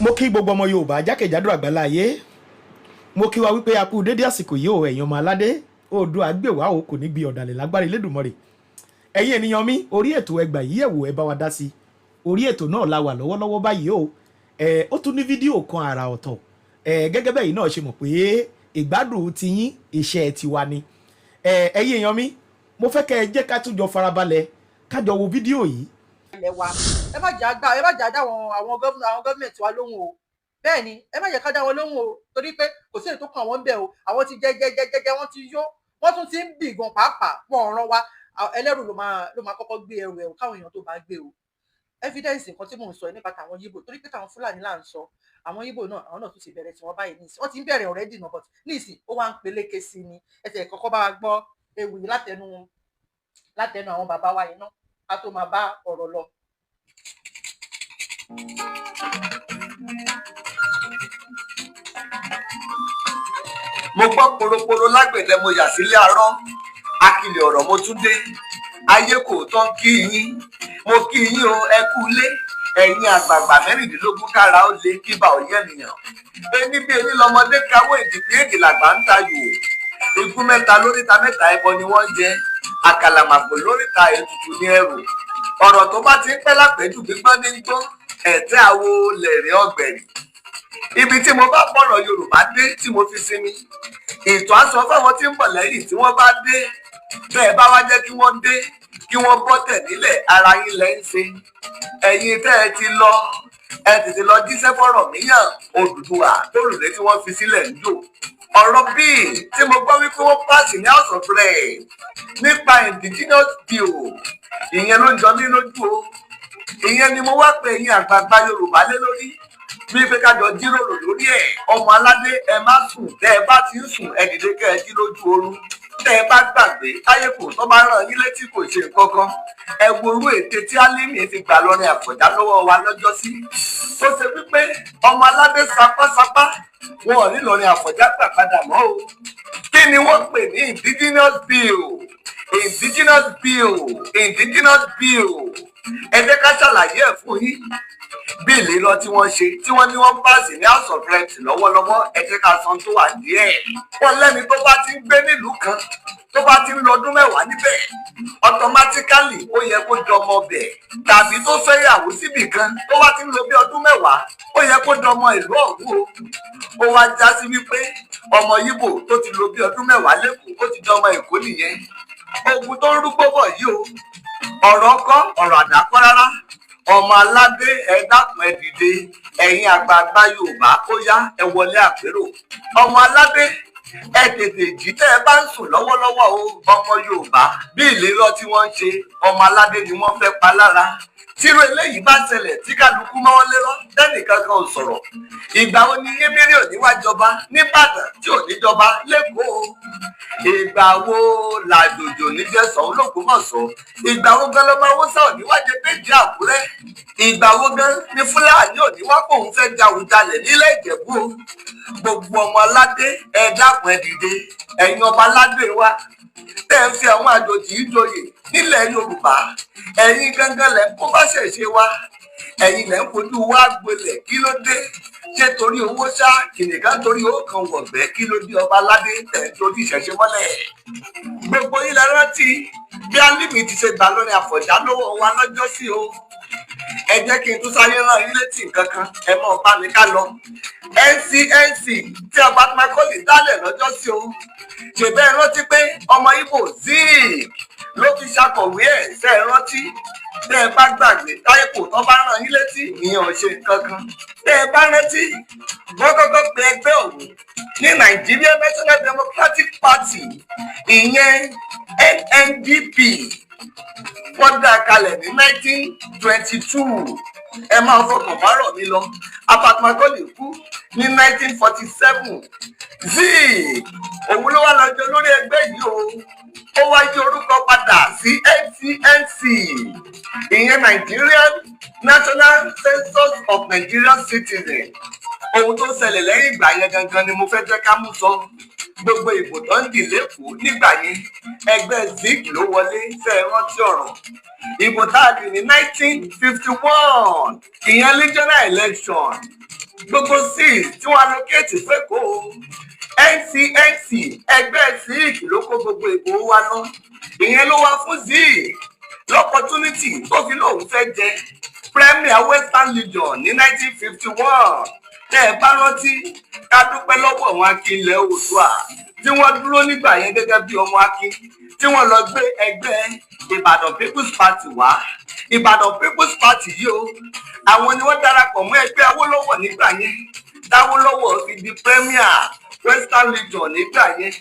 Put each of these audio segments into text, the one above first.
Mo kí gbogbo ọmọ Yorùbá jákèjádò àgbáláyé. Mo kí wa wípé a kú dédé àsìkò yìí o. Ẹ̀yin ọmọ aládé, Oòduà gbè wá o, kò ní gbi ọ̀dàlẹ̀ lágbára Elédùmarè. Ẹ̀yin ènìyàn mi, orí ètò ẹgbà yìí ẹ̀wò, ẹ bá wa dá sí. Orí ètò náà la wà lọ́wọ́lọ́wọ́ báyìí o. Ẹ ó tún ní fídíò kan àrà ọ̀tọ̀. Ẹ gẹ́gẹ́ bẹ́ẹ̀ náà ṣe mọ̀ pé ìgbádùn tiyín, iṣẹ́ tiwa ni. Ẹ ẹ̀yin èèyàn mi, mo fẹ́ kẹ́ ẹ jẹ́ ká tún jọ farabalẹ̀, ká jọ wo fídíò yìí. Ilẹ̀ wa, ẹ má jẹ́ àgbà, ẹ má jẹ́ àdá àwọn gómìnà, àwọn gọ́ọ̀mẹ̀ntì wa lóhùn o. Bẹ́ẹ̀ ni, ẹ má jẹ́ ká dá wọn lóhùn o, torí pé kò sí èyí tó kàn wọ́n bẹ́ẹ̀ o. Àwọn ti jẹ jẹ jẹ jẹ, wọ́n ti yó, wọ́n tún ti ń bì gan pàápàá. Wọn ò ràn wá. Ẹlẹ́rù ló máa kọ́kọ́ gbé ẹrù ẹ̀ káwọn èèyàn tó bá gbé o. Evidence nǹkan tí mò ń sọ nípa tàwọn Yíbò, torí pé tàwọn Fúlàní là ń sọ, àwọn Yíbò náà, àwọn náà tún ti bẹ̀rẹ̀ tí wọ́n báyìí nísìn. Wọ́n ti ń bẹ̀rẹ̀ already náà, but nísìn ó wá ń peléke sí ni. Ẹsẹ̀ kọ́kọ́ bá wa gbọ́ ewì látẹnu àwọn bàbá wa yìí náà, ká tó máa bá ọ̀rọ̀ lọ. Mo gbọ́ poroporo lágbẹ̀dẹ, mo yà sílé arọ́ akilẹ̀ ọ̀rọ̀, mo tún dé. Ayé kò tán kí yín, mo kí yín o, ẹ kú ilé, ẹ̀yin àgbààgbà 16. Kára ó lé kíbà òye ènìyàn. Ení bí ení lọmọdé káwọ́, èdè bí èdè làgbà ń tayò. Igun mẹ́ta lóríta mẹ́ta, ẹbọ ni wọ́n ń jẹ. Àkàlàmàgbò lóríta, ètùtù ní ẹrù. Ọ̀rọ̀ tó bá ti ń pẹ́ lápẹ́jù, gbígbọ́n ní gbọ́n. Ẹ̀tẹ́ àwo lẹ̀rẹ̀ ọ̀gbẹ̀rì. Ibi tí mo bá bọ̀rọ̀ Yorùbá dé tí mo fi sinmi ìtàn aṣọ fáwọn tí ń bọ̀ lẹ́yìn, tí wọ́n bá dé bẹ́ẹ̀, bá wá jẹ́ kí wọ́n dé, kí wọ́n bọ́ tẹ̀ nílẹ̀, ara yín lẹ́ ń ṣe. Ẹ̀yin tẹ́ ẹ ti lọ, ẹ tètè lọ jíṣẹ́ fọ́rọ̀ míyàn Odùduwà lórùlé tí wọ́n fi sílẹ̀ ń jò. Ọ̀rọ̀ bíi tí mo gbọ́ wípé wọ́n pass ní House of Rep nípa indigenous bill, ìyẹn ló ń jọ mí lójú o. Ìyẹn ni mo wá pé ẹ̀yin àgbààgbà Yorùbá lé lórí, bí pé kájọ jíròrò lórí ẹ̀. Ọmọ aládé, ẹ má sùn. Tẹ́ ẹ bá ti ń sùn, ẹ dìde kẹ́ ẹ jí lójú oorun. Tẹ́ ẹ bá gbàgbé, táyé kò tó bá ràn yín létí, kò ṣe nǹkan kan. Ẹ wo orú ète tí Álímì fi gbà lọrin Àfọ̀njá lọ́wọ́ wa lọ́jọ́sí, tó ṣe wípé ọmọ aládé sapásapá, wọn ò ní lọrin Àfọ̀njá gbà padà mọ́ o. Kí ni wọ́n pè ní indigenous bill? Indigenous bill, indigenous bill, ẹ jẹ́ ká ṣàlàyé ẹ̀ fún yín. Bill lọ tí wọ́n ṣe, tí wọ́n ní wọ́n pass ní House of Reps lọ́wọ́lọ́wọ́, ẹ jẹ́ ká san tó wà díẹ̀. Wọ́n lẹ́ni tó bá ti ń gbé nílùú kan, tó bá ti ń lọ ọdún 10 níbẹ̀, automatically ó yẹ kó dọmọ bẹ̀, tàbí tó fẹ́yàwó síbì kan, tó bá ti ń lò bí ọdún 10, ó yẹ kó dọmọ ìlú ọ̀hún o. Ó wá já sí wípé ọmọ Yíbò tó ti lò bí ọdún 10 lẹ́kọ̀ọ́, ó ti dọmọ Èkó nìyẹn. Ogun tó ń rúgbó bọ̀ yìí o, ọ̀rọ̀ kọ́, ọ̀rọ̀ àdákọ́ rárá. Ọmọ aládé, ẹ dákun, ẹ dìde. Ẹ̀yin àgbààgbà Yorùbá, ó yá, ẹ wọlé àpérò. Ọmọ aládé, ẹ tètè jí tẹ́ ẹ bá ń sùn lọ́wọ́lọ́wọ́ o. Ọmọ Yorùbá, bí ìlérò tí wọ́n ń ṣe, ọmọ aládé ni wọ́n fẹ́ pa lára. Tírú eléyìí bá ṣẹlẹ̀, tí kálukú mọ́wọ́ lérọ́, tẹ́nìkan kan ò sọ̀rọ̀, ìgbà wo ni Yébéré ò ní wá jọba nìbàdàn, tí ò ní jọba lẹ́kọ̀ọ́? Ìgbà wo làjòjò ní jẹ́ Ṣọ̀ún l'Ògbómọ̀ṣọ́? Ìgbà wo gan lọ́mọ Haúsá ò ní wá jẹ Déjì Àkúrẹ́? Ìgbà wo gan ni Fúlàní ò ní wá kóun fẹ́ jàwùjalẹ̀ nílẹ̀ Ìjẹ̀bú o? Gbogbo ọmọ aládé, ẹ dákun, ẹ dìde. Ẹ̀yin ọba aládé wa tẹ́ ẹ fi àwọn àjòjì yìí joyè nílẹ̀ Yorùbá, ẹ̀yin gangan lẹ̀ ń kó bá ṣẹ̀ṣẹ̀ wa, ẹ̀yin lẹ̀ ń fojú wa gbolẹ̀. Kí ló dé? Ṣé torí owó ṣá? Kìnìkan torí owó kan wọ̀gbẹ́. Kí ló dé, ọba aládé, tẹ̀ ń torí ìṣẹ̀ṣe mọ́lẹ̀? Gbogbo yín lẹ rántí bí Álímì ti ṣe gbà lórí Àfọ̀njá lọ́wọ́ wa lọ́jọ́ sí o. Ẹ jẹ́ kí n tún sáré rán yín létí nǹkan kan, ẹ mọ̀ bá mi ká lọ. NCNC tí ọba Macaulay dálẹ̀ lọ́jọ́ sí o, ṣèbẹ́ ẹ rántí pé ọmọ Ìgbò Zik ló fi ṣàkọ̀wé ẹ̀? Ṣe é rántí? Tẹ́ ẹ bá gbàgbé, táyé kò tán bá rán yín létí, ìyẹn ò ṣe nǹkan kan. Tẹ́ ẹ bá rántí, wọ́n kọ́kọ́ pe ẹgbẹ́ ọ̀hún ní Nigeria National Democratic Party, ìyẹn NNDP. Wọ́n dá a kalẹ̀ ní 1922. Ẹ máa fọkàn bárọ̀ mi lọ. Herbert Macaulay kú ní 1947. Zik, òun ló wá lọ́jọ́ lórí ẹgbẹ́ yìí o. Ó wá yí orúkọ padà sí NCNC, ìyẹn Nigerian National Census of Nigerian Citizens. Ohun tó ṣẹlẹ̀ lẹ́yìn ìgbà yẹn gangan ni mo fẹ́ jẹ́ ká mú sọ. Gbogbo ìbò tó ń dì lẹ́kọ̀ọ́ nígbà yẹn, ẹgbẹ́ Zik ló wọlé. Fẹ́ rántí ọ̀rọ̀ ìbò tá a dì ní 1951, ìyẹn regional election? Gbogbo seat tí wọ́n allocate f'Ékòó, NCNC, ẹgbẹ́ Zik ló kó gbogbo ìbò wa lọ. Ìyẹn ló wá fún Zik l'opportunity tó fi lóun fẹ́ jẹ Premier Western Region ní 1951. Tẹ́ ẹ bá rántí, ká dúpẹ́ lọ́wọ́ àwọn akin ilẹ̀ Oòduà tí wọ́n dúró nígbà yẹn gẹ́gẹ́ bí ọmọ akin, tí wọ́n lọ gbé ẹgbẹ́ Ìbàdàn People's Party wá. Ìbàdàn People's Party yìí o, àwọn ni wọ́n darapọ̀ mọ́ ẹgbẹ́ Awólọ́wọ̀ nígbà yẹn, táwólọ́wọ̀ fi di Premier Western Region nígbà yẹn.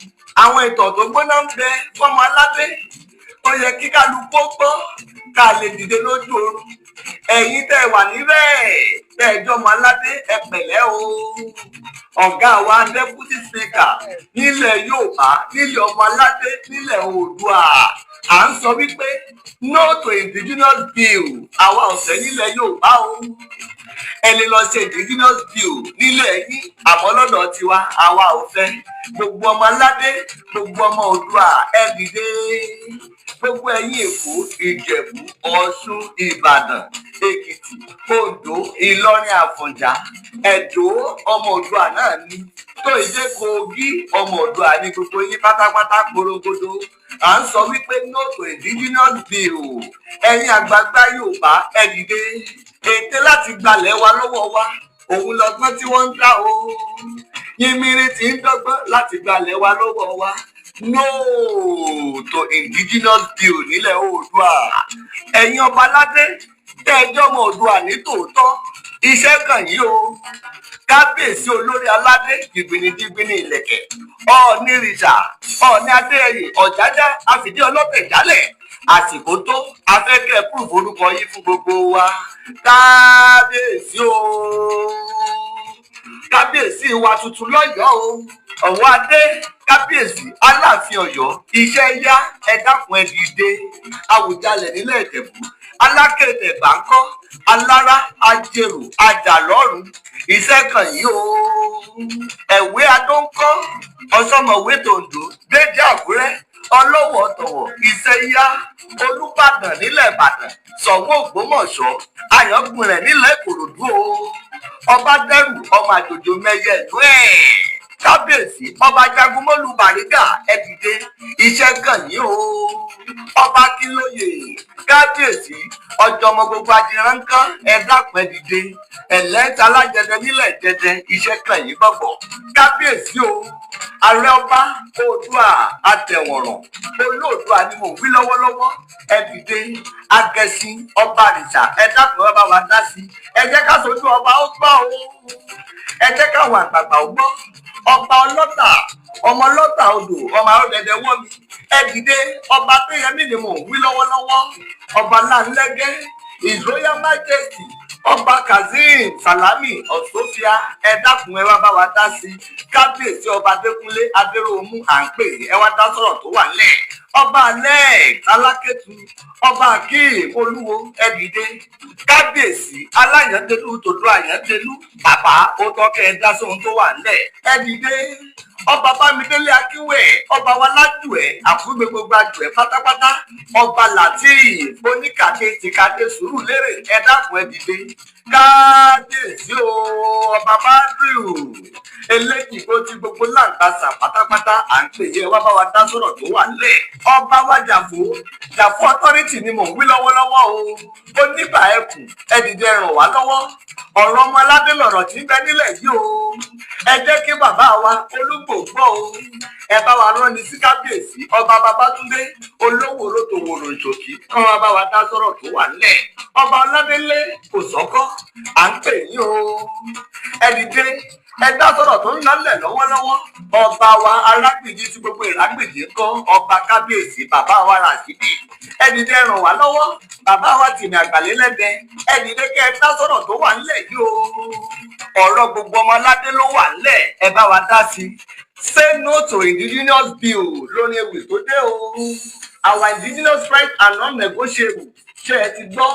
Àwọn ìtàn tó gbóná ń bẹ fọmọ aládé tó yẹ kí kálukú ó gbọ́, ká lè dìde lójú oorun. Ẹ̀yin tẹ́ ẹ wà níbẹ̀, tẹ́ ẹ jọmọ aládé, ẹ pẹ̀lẹ́ o. Ọ̀gá wa Deputy Speaker nílẹ̀ Yorùbá, nílẹ̀ ọmọ aládé, nílẹ̀ Oòduà, à ń sọ wípé no to indigenous bill. Àwa ọ̀sẹ̀ nílẹ̀ Yorùbá o. Ẹ lè lọ ṣe indigenous bill nílẹ̀ yín, àmọ́ lọ́dọ̀ tiwa, àwa ò fẹ́. Gbogbo ọmọ aládé, gbogbo ọmọ Oòduà, ẹ dìde. Gbogbo ẹ̀yin Èkó, Ìjẹ̀bú, Ọ̀ṣun, Ìbàdàn, Èkìtì, Oǹdó, Ìlọrin, Àfọ̀njá, Ẹ̀dó, ọmọ Oòduà náà ni, tó ìdé Kogi, ọmọ Oòduà ní gbogbo yín pátápátá porogodo. À ń sọ wípé no to indigenous bill. Ẹ̀yin àgbààgbà Yorùbá, ẹ dìde. Ète láti gbalẹ̀ wa lọ́wọ́ wa, òun lọ́gbọ́n tí wọ́n ń dá o. Yínmírín tí ń dọ́gbọ́n láti gbalẹ̀ wa lọ́wọ́ wa. No to indigenous bill nílẹ̀ Oòduà. Ẹ̀yin ọba aládé tẹ́ ẹ jọ́mọ Oòduà ní tòótọ́, iṣẹ́ kàn yín o. Kábíyèsí olórí aládé, jìgbìnìjìgbìnì ìlẹ̀kẹ̀, Ọọ̀ni rìṣà, Ọọ̀ni Adéyẹyè, Ọ̀jájá àfìdí ọlọ́tẹ̀ jálẹ̀, àsìkò tó afẹ́kẹ́ proof orúkọ yín fún gbogbo wa. Kábíyèsí o, kábíyèsí wa tuntun lọ́yọ̀ọ́ o, ọ̀wọ́ adé, kábíyèsí Aláàfin Ọ̀yọ́, iṣẹ́ yá, ẹ dákun, ẹ dìde. Àwùjalẹ̀ nílẹ̀ Ìjẹ̀bú, Alákéde Gbàǹkọ́, Alára, Ajérò, Ajàlọ́run, iṣẹ́ kàn yín o. Ẹ̀wé Adóńkọ́, Ọ̀sọ́mọ̀wé Tòǹdó, Déjì Àkúrẹ́, Ọlọ́wọ̀ Tọ̀wọ̀, iṣẹ́ yá. Olùbàdàn nílẹ̀ Ìbàdàn, Ṣọ̀ún Ògbómọ̀ṣọ́, Àyàngbìnrẹ̀ nílẹ̀ Ìkòròdú o, ọba dẹrù ọmọ àjòjò mẹyẹ ìlú ẹ̀, kábíyèsí ọba Jagunmólú Bàrígà, ẹ dìde, iṣẹ́ kàn yín o. Ọba Kínlóye, kábíyèsí ọjọ́ ọmọ gbogbo ajiránkán, ẹ dákun, ẹ dìde. Ẹlẹ́ta alájẹdẹ nílẹ̀ Jẹdẹ, iṣẹ́ kàn yín gbọ̀gbọ̀. Kábíyèsí o, ààrẹ ọba Oòdùà àtẹ̀wọ̀nràn olóòdùà ni mò ń wí lọ́wọ́lọ́wọ́, ẹ dìde. Agẹṣin ọba àrìṣà, ẹ dákun, ẹ bá wa dá sí. Ẹ jẹ́ ká sojú ọba ó gbọ́ o, ẹ jẹ́ káwọn àgbààgbà ó gbọ́. Ọba ọlọ́tà, ọmọ ọlọ́tà odò, ọmọ arọ́dẹdẹ wọ́ mi, ẹ dìde. Ọba Adéyẹmí ni mò ń wí lọ́wọ́lọ́wọ́. Ọba Láńlẹ́gẹ́, His Royal Majesty Ọba Kazeem Salami Ọ̀sọ́fíà, ẹ dákun, ẹ wá bá wa dá sí. Kábíyèsí ọba Adékúnlé Adéròmù, à ń pè ẹ wá dá sọ̀rọ̀ tó wà nílẹ̀. Ọba Alex Alákẹ́tù, ọba Akeem Olúwo, ẹ dìde. Kábíyèsí Aláyàndélú tòdó Àyàndélú, bàbá ó tọ́kẹ́ ẹ dá sóhun tó wà nílẹ̀, ẹ dìde. Ọba Bámidélé Akínwẹ̀, ọba wa lájùẹ̀ àfúgbé gbogbo àjùẹ̀ pátápátá, ọba Lateef Oníkàdé tìkàdé sùúrù lérè, ẹ dákun, ẹ dìde. Kábíyèsí o, ọba Bádùrù Eléjìgbó tí gbogbo làǹgbàṣà pátápátá, à ń pè yẹ wá bá wa dá sọ̀rọ̀ tó wà lẹ̀. Ọba wa Jàfó, Jàfó Authority ni mò ń wí lọ́wọ́lọ́wọ́ o, oníbà ẹkùn, ẹ dìde, ràn wá lọ́wọ́. Ọ̀rọ̀ ọmọ aládé lọ̀rọ̀ tí ń bẹ nílẹ̀ yìí o. Ẹ jẹ́ kí bàbá wa Olúgbò gbọ́ o. Ẹ bá wa rán ni sí kábíyèsí ọba Babátúndé Olówó Rótòwòrò Ìṣòkì, kán wá bá wa dá sọ̀rọ̀ tó wà nílẹ̀. Ọba Ọládélé Kò Sọ́kọ́, à ń pè yín o, ẹ dìde, ẹ dá sọ̀rọ̀ tó ń lọ́lẹ̀ lọ́wọ́lọ́wọ́. Ọba wa Arágbèjì tí gbogbo Ìrágbèjì ń kọ́, ọba kábíyèsí bàbá wa Ràṣídì, ẹ dìde, ràn wá lọ́wọ́. Bàbá wa Tìmì Àgbàlélẹ́dẹ, ẹ dìde kẹ́ ẹ dá sọ̀rọ̀ tó wà nílẹ̀ yìí o. Ọ̀rọ̀ gbogbo ọmọ aládé ló wà nílẹ̀, ẹ bá wa dá sí i. Say no to indigenous bill lórí ewì tó dé o. Our indigenous rights are non-negotiable. Ṣé ẹ ti gbọ́?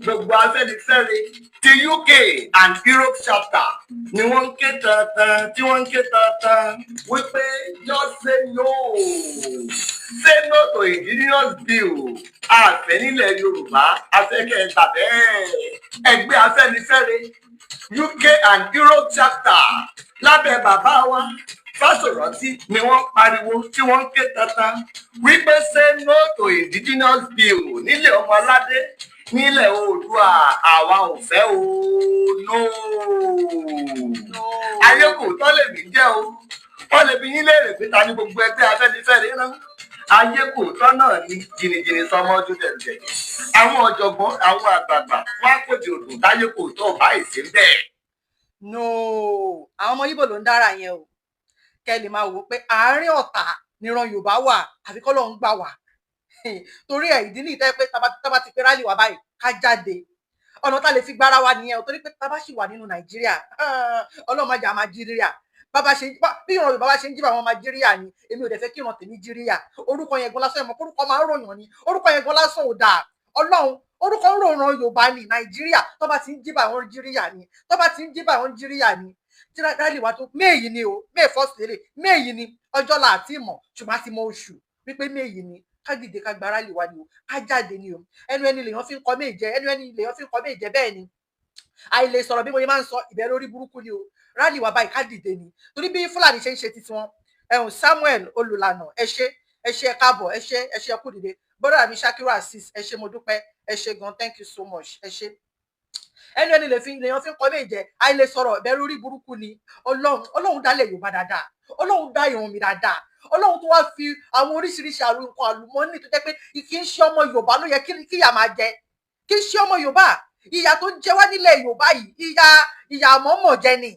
Gbogbo Afẹ́nifẹ́re ti UK and Europe chapter ni wọ́n ń ké tantan, tí wọ́n ń ké tantan wípé just say no, say no to indigenous bill. Àfẹ́ nílẹ̀ Yorùbá, afẹ́kẹ́ gbà bẹ́ẹ̀. Ẹgbẹ́ Afẹ́nifẹ́re. UK and Europe chapter lábẹ́ bàbá wa Fásọ̀rántì ni wọ́n pariwo tí wọ́n ń ké tata wípé say no to indigenous bill nílẹ̀ ọmọ aládé, nílẹ̀ Oòduà. Àwa ò fẹ́ o, no. Ayé kò tọ́ lèmi jẹ́ o. Wọ́n lè bi yín léèrè pé ta ni gbogbo ẹgbẹ́ Afẹ́nifẹ́re rán. Ayé kò tọ́ náà ni jìnnìjìnnì sọmọ ojú dẹ̀dẹ̀. Àwọn ọ̀jọ̀gbọ́n, àwọn àgbààgbà wọn á kòjì òdùn táyé kò tọ́ báyìí sí bẹ́ẹ̀. No, àwọn ọmọ Yíbò ló ń dára yẹn o. Kẹ́ lè máa wò ó pé àárín ọ̀tá níran Yorùbá wà, àfi kọ́ lóun gbà wá. Torí ẹ̀, ìdí nìyí tẹ́ pé tábà ti pé rally wá báyìí, ká jáde. Ọ̀nà tá lè fi gbára wa nìyẹn o, torí pé tábà sì wà nínú Nàìjíríà, Ọlọ́run má jà máa jíríà. Bàbá ṣe bí ìran Yorùbá bá ṣe ń jí àwọn ọmọ jíríà ni. Èmi ò dẹ̀ fẹ́ kí ìran tèmi jíríà. Orúkọ yẹn gan lásán, ẹ̀mọ́ orúkọ máa ń ròyàn ni. Orúkọ yẹn gan lásán ò dáa. Ọlọ́run, orúkọ ń ròyàn Yorùbá ní Nàìjíríà. Tó bá ti ń jí bá àwọn jíríà ni, tó bá ti ń jí bá àwọn jíríà ni. Tí rally wa tó May ni o, May 1 lélẹ̀, May ni. Ọjọ́ la àti ìmọ̀, ṣùgbọ́n a ti mọ oṣù wípé May ni. Ká dìde, ká gba rally wa ni o, ká jáde ni o. Ẹnu ẹni lèèyàn fi ń kọ méje, ẹnu ẹni lèèyàn fi ń kọ méje. Bẹ́ẹ̀ ni, àìlè sọ̀rọ̀ bí mo ṣe máa ń sọ, ìbẹ̀rù orí burúkú ni o. Rally wa báyìí, ká dìde ni, torí bí Fúlàní ṣe ń ṣe titi wọn. Ẹ̀hún Samuel Olùlànà, ẹ ṣé, ẹ ṣé, ẹ káàbọ̀, ẹ ṣé, ẹ ṣé, ẹ kú dìde. Bọ́dà mi Shakiru Azeez, ẹ ṣé, mo dúpẹ́, ẹ ṣé gan, thank you so much, ẹ ṣé. Ẹnu ẹni lè fi lèèyàn fi ń kọ́ méje. Àìlè sọ̀rọ̀, ìbẹ̀rù orí burúkú ni. Ọlọ́run, Ọlọ́run dálẹ̀ Yorùbá dáadáa, Ọlọ́run dá ìrun mi dáadáa. Ọlọ́run tó wá fi àwọn oríṣiríṣi àrùn nǹkan àlùmọ́ọ́nì tó jẹ́ pé kì í ṣe ọmọ Yorùbá ló yẹ kíyà máa jẹ, kì í ṣe ọmọ Yorùbá. Ìyà tó ń jẹ wá nílẹ̀ Yorùbá yìí, ìyà àmọ́mọ̀ jẹ ni.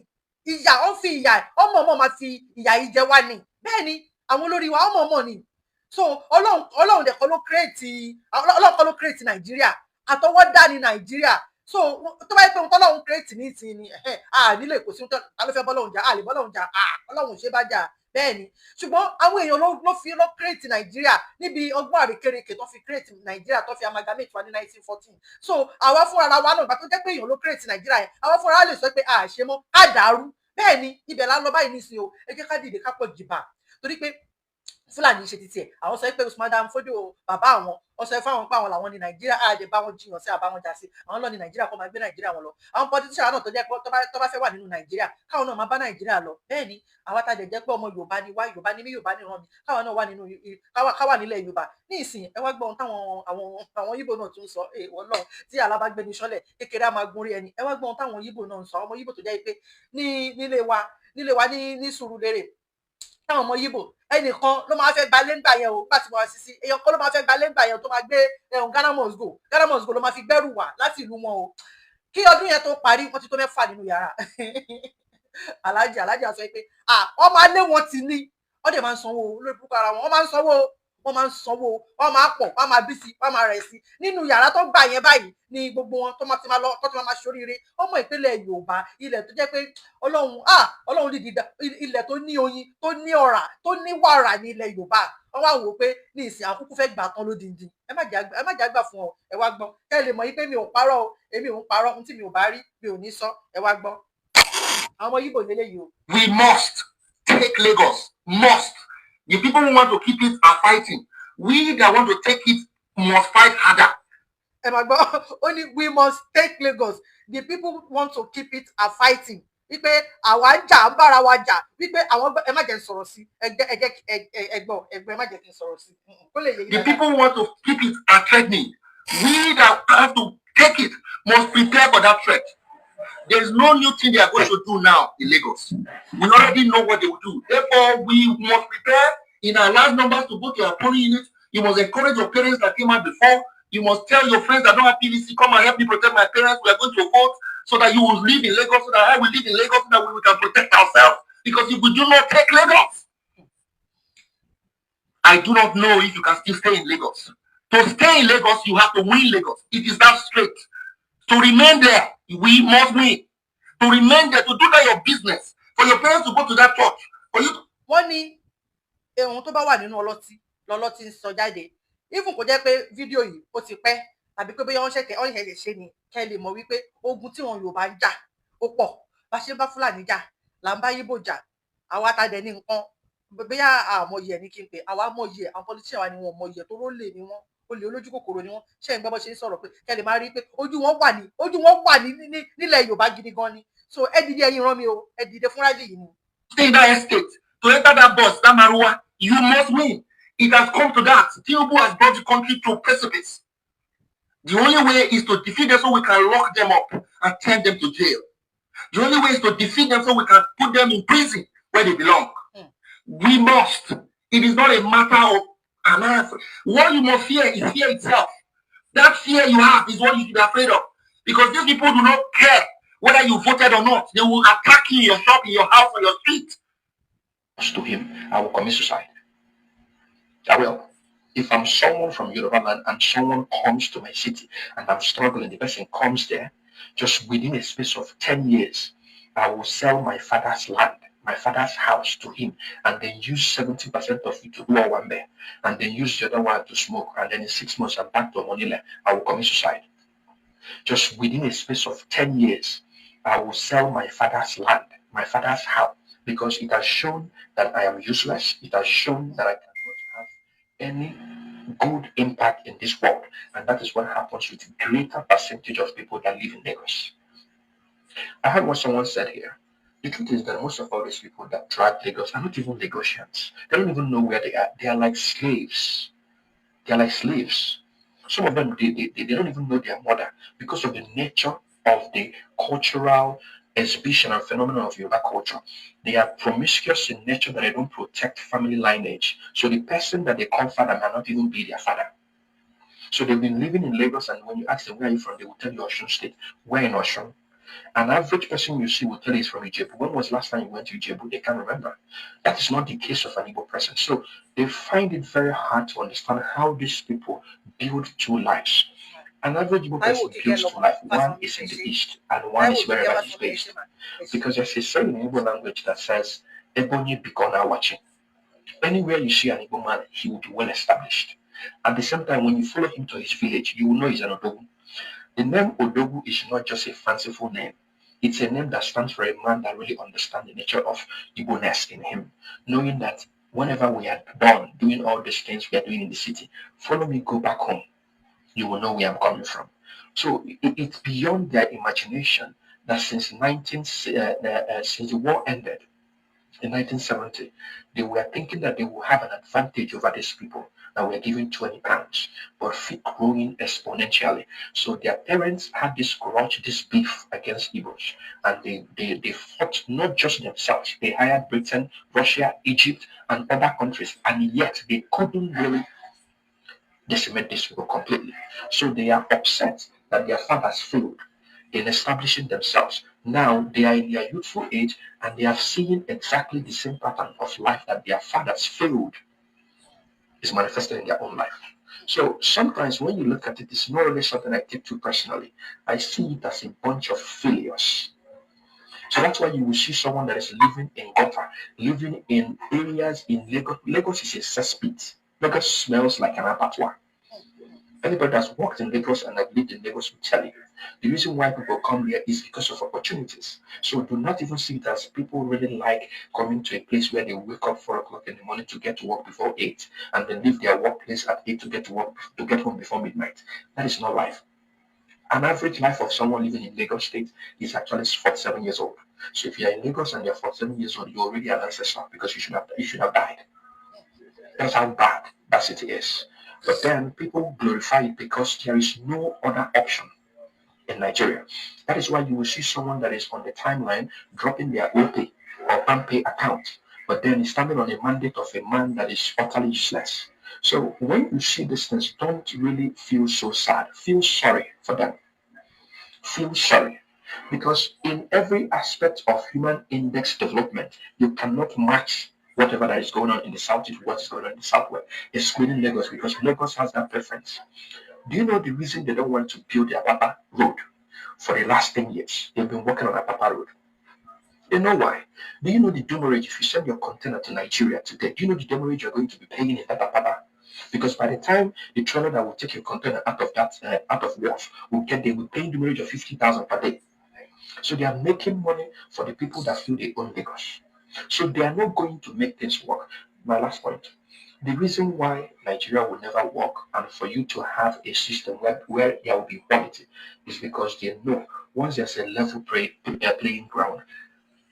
Ìyà ó fi ìyà ọmọ ọmọ máa fi ìyà yìí jẹ wá ni. Bẹ́ẹ̀ ni, àwọn olórí wa, ọmọ ọmọ ni. So Ọlọ́run, Ọlọ́run dẹ̀ kọ́ ló create, Ọlọ́run kọ́ ló create Nàìjíríà. Àtọwọ́dá ní Nàìjíríà. So tó bá yẹ pé ohun tọ́lọ́run create ní ìsìn ni, a nílò kò sí ta ló fẹ́ bọ́lọ́run jà, a lè bọ́lọ́run jà. Ọlọ́run ò ṣe bá jà. Bẹ́ẹ̀ ni, ṣùgbọ́n àwọn èèyàn ló fi ló create Nàìjíríà níbi ọgbọ́n àrékérekè tó fi create Nàìjíríà, tó fi amalgamate wa ní 1914. So àwa fúnra wa náà, ìgbà tó jẹ́ pé èèyàn ló create Nàìjíríà yẹn, àwa fúnra wa lè sọ pé a ṣe mọ́, á dàrú. Bẹ́ẹ̀ ni, ibẹ̀ la ń lọ báyìí nísìnyí o. Ẹ jẹ́ ká dìde, ká pọ̀ jìbà, torí pé Fúlàní ṣe titi ẹ̀. Àwọn sọ pé Usman Dan Fodio, bàbá àwọn, wọ́n sọ fáwọn pé àwọn làwọn ní Nàìjíríà. Á jẹ bá wọn jiyàn sí, àbá wọn jà sí. Àwọn lọ ní Nàìjíríà, kó máa gbé Nàìjíríà wọn lọ. Àwọn politician náà tó jẹ́ pé tó bá fẹ́ wà nínú Nàìjíríà, káwọn náà máa bá Nàìjíríà lọ. Bẹ́ẹ̀ ni, àwa tá a jẹ jẹ́ pé ọmọ Yorùbá ni wá, Yorùbá ni mí, Yorùbá ni ràn mí, káwọn náà wà nínú, káwà nílẹ̀ Yorùbá ní ìsìn. Ẹ wá gbọ́ ohun táwọn àwọn Yíbò náà tún sọ. Ẹ wọ́n lọ́hùn tí alábàgbéni sọ́lẹ̀ kékeré á máa gun orí ẹni. Ẹ wá gbọ́ ohun táwọn Yíbò náà ń sọ. Ọmọ Yíbò tó jẹ́ pé ní nílé wa ní Sùúrùlérè, táwọn ọmọ Yíbò, ẹnìkan ló máa fẹ́ gba lẹ́ngbà yẹn o. Nígbà tí mo wá sí, èèyàn kan ló máa fẹ́ gba lẹ́ngbà yẹn, tó máa gbé ẹ̀hún Ghana must go, Ghana must go ló máa fi gbẹ́rù wá láti ìlú wọn o. Kí ọdún yẹn tó parí, wọ́n ti tó mẹ́fà nínú yàrá. Aláàjì, aláàjì sọ pé ah, wọ́n máa lé wọn tì ní. Wọ́n dẹ̀ máa ń sanwó lórí púpọ̀ ara wọn. Wọ́n máa ń sanwó, wọ́n máa ń sanwó, wọ́n máa pọ̀, wọ́n máa bí sí, wọ́n máa rẹ̀ sí nínú yàrá tó gbà yẹn. Báyìí ni gbogbo wọn tó máa ti máa lọ, tó ti máa ṣoríire. Ọmọ ìpínlẹ̀ Yorùbá, ilẹ̀ tó jẹ́ pé Ọlọ́run, ah, Ọlọ́run dìdí, ilẹ̀ tó ní oyin, tó ní ọ̀rà, tó ní wàrà ní ilẹ̀ Yorùbá. Wọ́n wá wò ó pé ní ìsìn àkókò fẹ́ gbà tán lódindi. Ẹ má jẹ́ àgbà fún ọ. Ẹ wá gbọ́, kẹ́ ẹ lè mọ̀ yín pé mi ò parọ́ o. Èmi ò ń parọ́. Ohun tí mi ò bá rí, mi ò ní sọ. Ẹ wá gbọ́, àwọn ọmọ Yíbò lélẹ́yìí o. We must take Lagos. Must. The people who want to keep it are fighting. We that want to take it must fight harder. Ẹ máa gbọ́, ó ní we must take Lagos, the people want to keep it are fighting, wípé àwa ń jà, ń bára wa jà, wípé àwọn, ẹ má jẹ́ n sọ̀rọ̀ sí. Ẹ jẹ́, ẹ jẹ́, ẹ gbọ́, ẹ gbọ́, ẹ má jẹ́ kí n sọ̀rọ̀ sí kó lè yé yín The dáadáa. people who want to keep it are threatening. We that have to take it must prepare for that threat. There is no new thing they are going to do now in Lagos. We already know what they will do. Therefore, we must prepare in our large numbers to go to our polling units. You must encourage your parents that came out before. You must tell your friends that don't have PVC, "Come and help me protect my parents. We are going to vote," so that you will live in Lagos, so that I will live in Lagos, so that we can protect ourselves. Because if we do not take Lagos, I do not know if you can still stay in Lagos. To stay in Lagos, you have to win Lagos. It is that straight. To remain there, we must win. To remain there, to do that your business, for your parents to go to that church, for you to Wọ́n ní ohun tó bá wà nínú ọlọ́tí lọ́lọ́tí ń sọ jáde. Even kò jẹ́ pé fídíò yìí ó ti pẹ́, tàbí pé bóyá wọ́n ṣẹ̀kẹ́ wọ́n ṣẹ̀ṣẹ̀ ṣe ni, kẹ́ ẹ lè mọ̀ wípé ogun tí wọn Yorùbá ń jà ó pọ̀. Bá ṣe ń bá Fúlàní jà là ń bá Yíbò jà. Àwa ta dẹ̀ ní nǹkan, bóyá àmọye ẹ̀ ní kí n pè, àwa mọyì ẹ̀. Àwọn politician wa ni wọn mọyì ẹ̀, tó rólè ni wọ́n, Olè olójú kòkòrò ni wọ́n. Ṣé ń gbọ́ bó ṣe ń sọ̀rọ̀ pé kẹ́ lè máa rí pé ojú wọn wà ní nílẹ̀ Yorùbá gidi gan ni. So ẹ dìde, ẹ̀yin rán mi o, ẹ dìde fún rally yìí ni. Stay in that estate, to enter that bus, that Maruwa, you must win. It has come to that. Tinubu has brought the country to precipice. The only way is to defeat them so we can lock them up and send them to jail. The only way is to defeat them so we can put them in prison where they belong. We must. It is not a matter of am I afraid? What you must fear is fear itself. That fear you have is what you should be afraid of. Because these people do not care whether you voted or not. They will attack you in your shop, in your house, on your street. To him, I will commit suicide. I will. If I'm someone from Yoruba land and someone comes to my city and I'm struggling, the person comes there, just within a space of 10 years, I will sell my father's land, my father's house to him, and then use 70% of it to do one there, and then use the other one to smoke, and then in 6 months I'm back to Monile, I will commit suicide. Just within a space of 10 years, I will sell my father's land, my father's house, because it has shown that I am useless. It has shown that I cannot have any good impact in this world. And that is what happens with greater percentage of people that live in Lagos. I heard what someone said here. The truth is that most of all these people that drag Lagos are not even Lagosians. They don't even know where they are. They are like slaves. They are like slaves. Some of them, they don't even know their mother because of the nature of the cultural exhibition and phenomenon of Yoruba culture. They are promiscuous in nature that they don't protect family lineage. So the person that they call father might not even be their father. So they've been living in Lagos, and when you ask them where are you from, they will tell you Osun State. Where in Osun? An average person you see will tell you is from Ijebu. When was last time you went to Ijebu? They can't remember. That is not the case of an Igbo person. So they find it very hard to understand how these people build two lives. An average Igbo person builds two lives. One is in the east and one is wherever he's based. Because there's a saying in Igbo language that says, Ebonyi Bikona watching. Anywhere you see an Igbo man, he will be well established. At the same time, when you follow him to his village, you will know he's an Odogu. The name Odogu is not just a fanciful name. It's a name that stands for a man that really understands the nature of Igbo-ness in him, knowing that whenever we are done doing all these things we are doing in the city, follow me, go back home. You will know where I'm coming from. So it's beyond their imagination that since the war ended in 1970, they were thinking that they will have an advantage over these people that were given £20, but fit growing exponentially. So their parents had this grudge, this beef against Igbos, and they fought not just themselves. They hired Britain, Russia, Egypt, and other countries, and yet they couldn't really decimate these people completely. So they are upset that their fathers failed in establishing themselves. Now they are in their youthful age and they are seeing exactly the same pattern of life that their fathers failed is manifested in their own life. So sometimes when you look at it, it's not really something I take too personally. I see it as a bunch of failures. So that's why you will see someone that is living in gutter, living in areas in Lagos. Lagos is a cesspit. Lagos smells like an abattoir. Anybody that's worked in Lagos and have lived in Lagos will tell you. The reason why people come here is because of opportunities. So do not even see it as people really like coming to a place where they wake up 4 o'clock in the morning to get to work before 8 and then leave their workplace at 8 to get to work to get home before midnight. That is not life. An average life of someone living in Lagos State is actually 47 years old. So if you're in Lagos and you're 47 years old, you're already an ancestor because you should have died. That's how bad that city is. But then people glorify it because there is no other option in Nigeria. That is why you will see someone that is on the timeline dropping their OPay or PalmPay account, but then is standing on a mandate of a man that is utterly useless. So when you see these things, don't really feel so sad. Feel sorry for them. Feel sorry. Because in every aspect of human index development, you cannot match whatever that is going on in the southeast with what is going on in the southwest, excluding Lagos, because Lagos has that preference. Do you know the reason they don't want to build the Apapa Road? For the last 10 years, they've been working on Apapa Road. They know why. Do you know the demurrage? If you send your container to Nigeria today, do you know the demurrage you're going to be paying in that Apapa? Because by the time the trailer that will take your container out of wharf will get there, will pay demurrage of 50,000 per day. So they are making money for the people that feel they own Lagos. So they are not going to make things work. My last point. The reason why Nigeria will never work and for you to have a system where there will be equality is because they know once there's a level playing ground,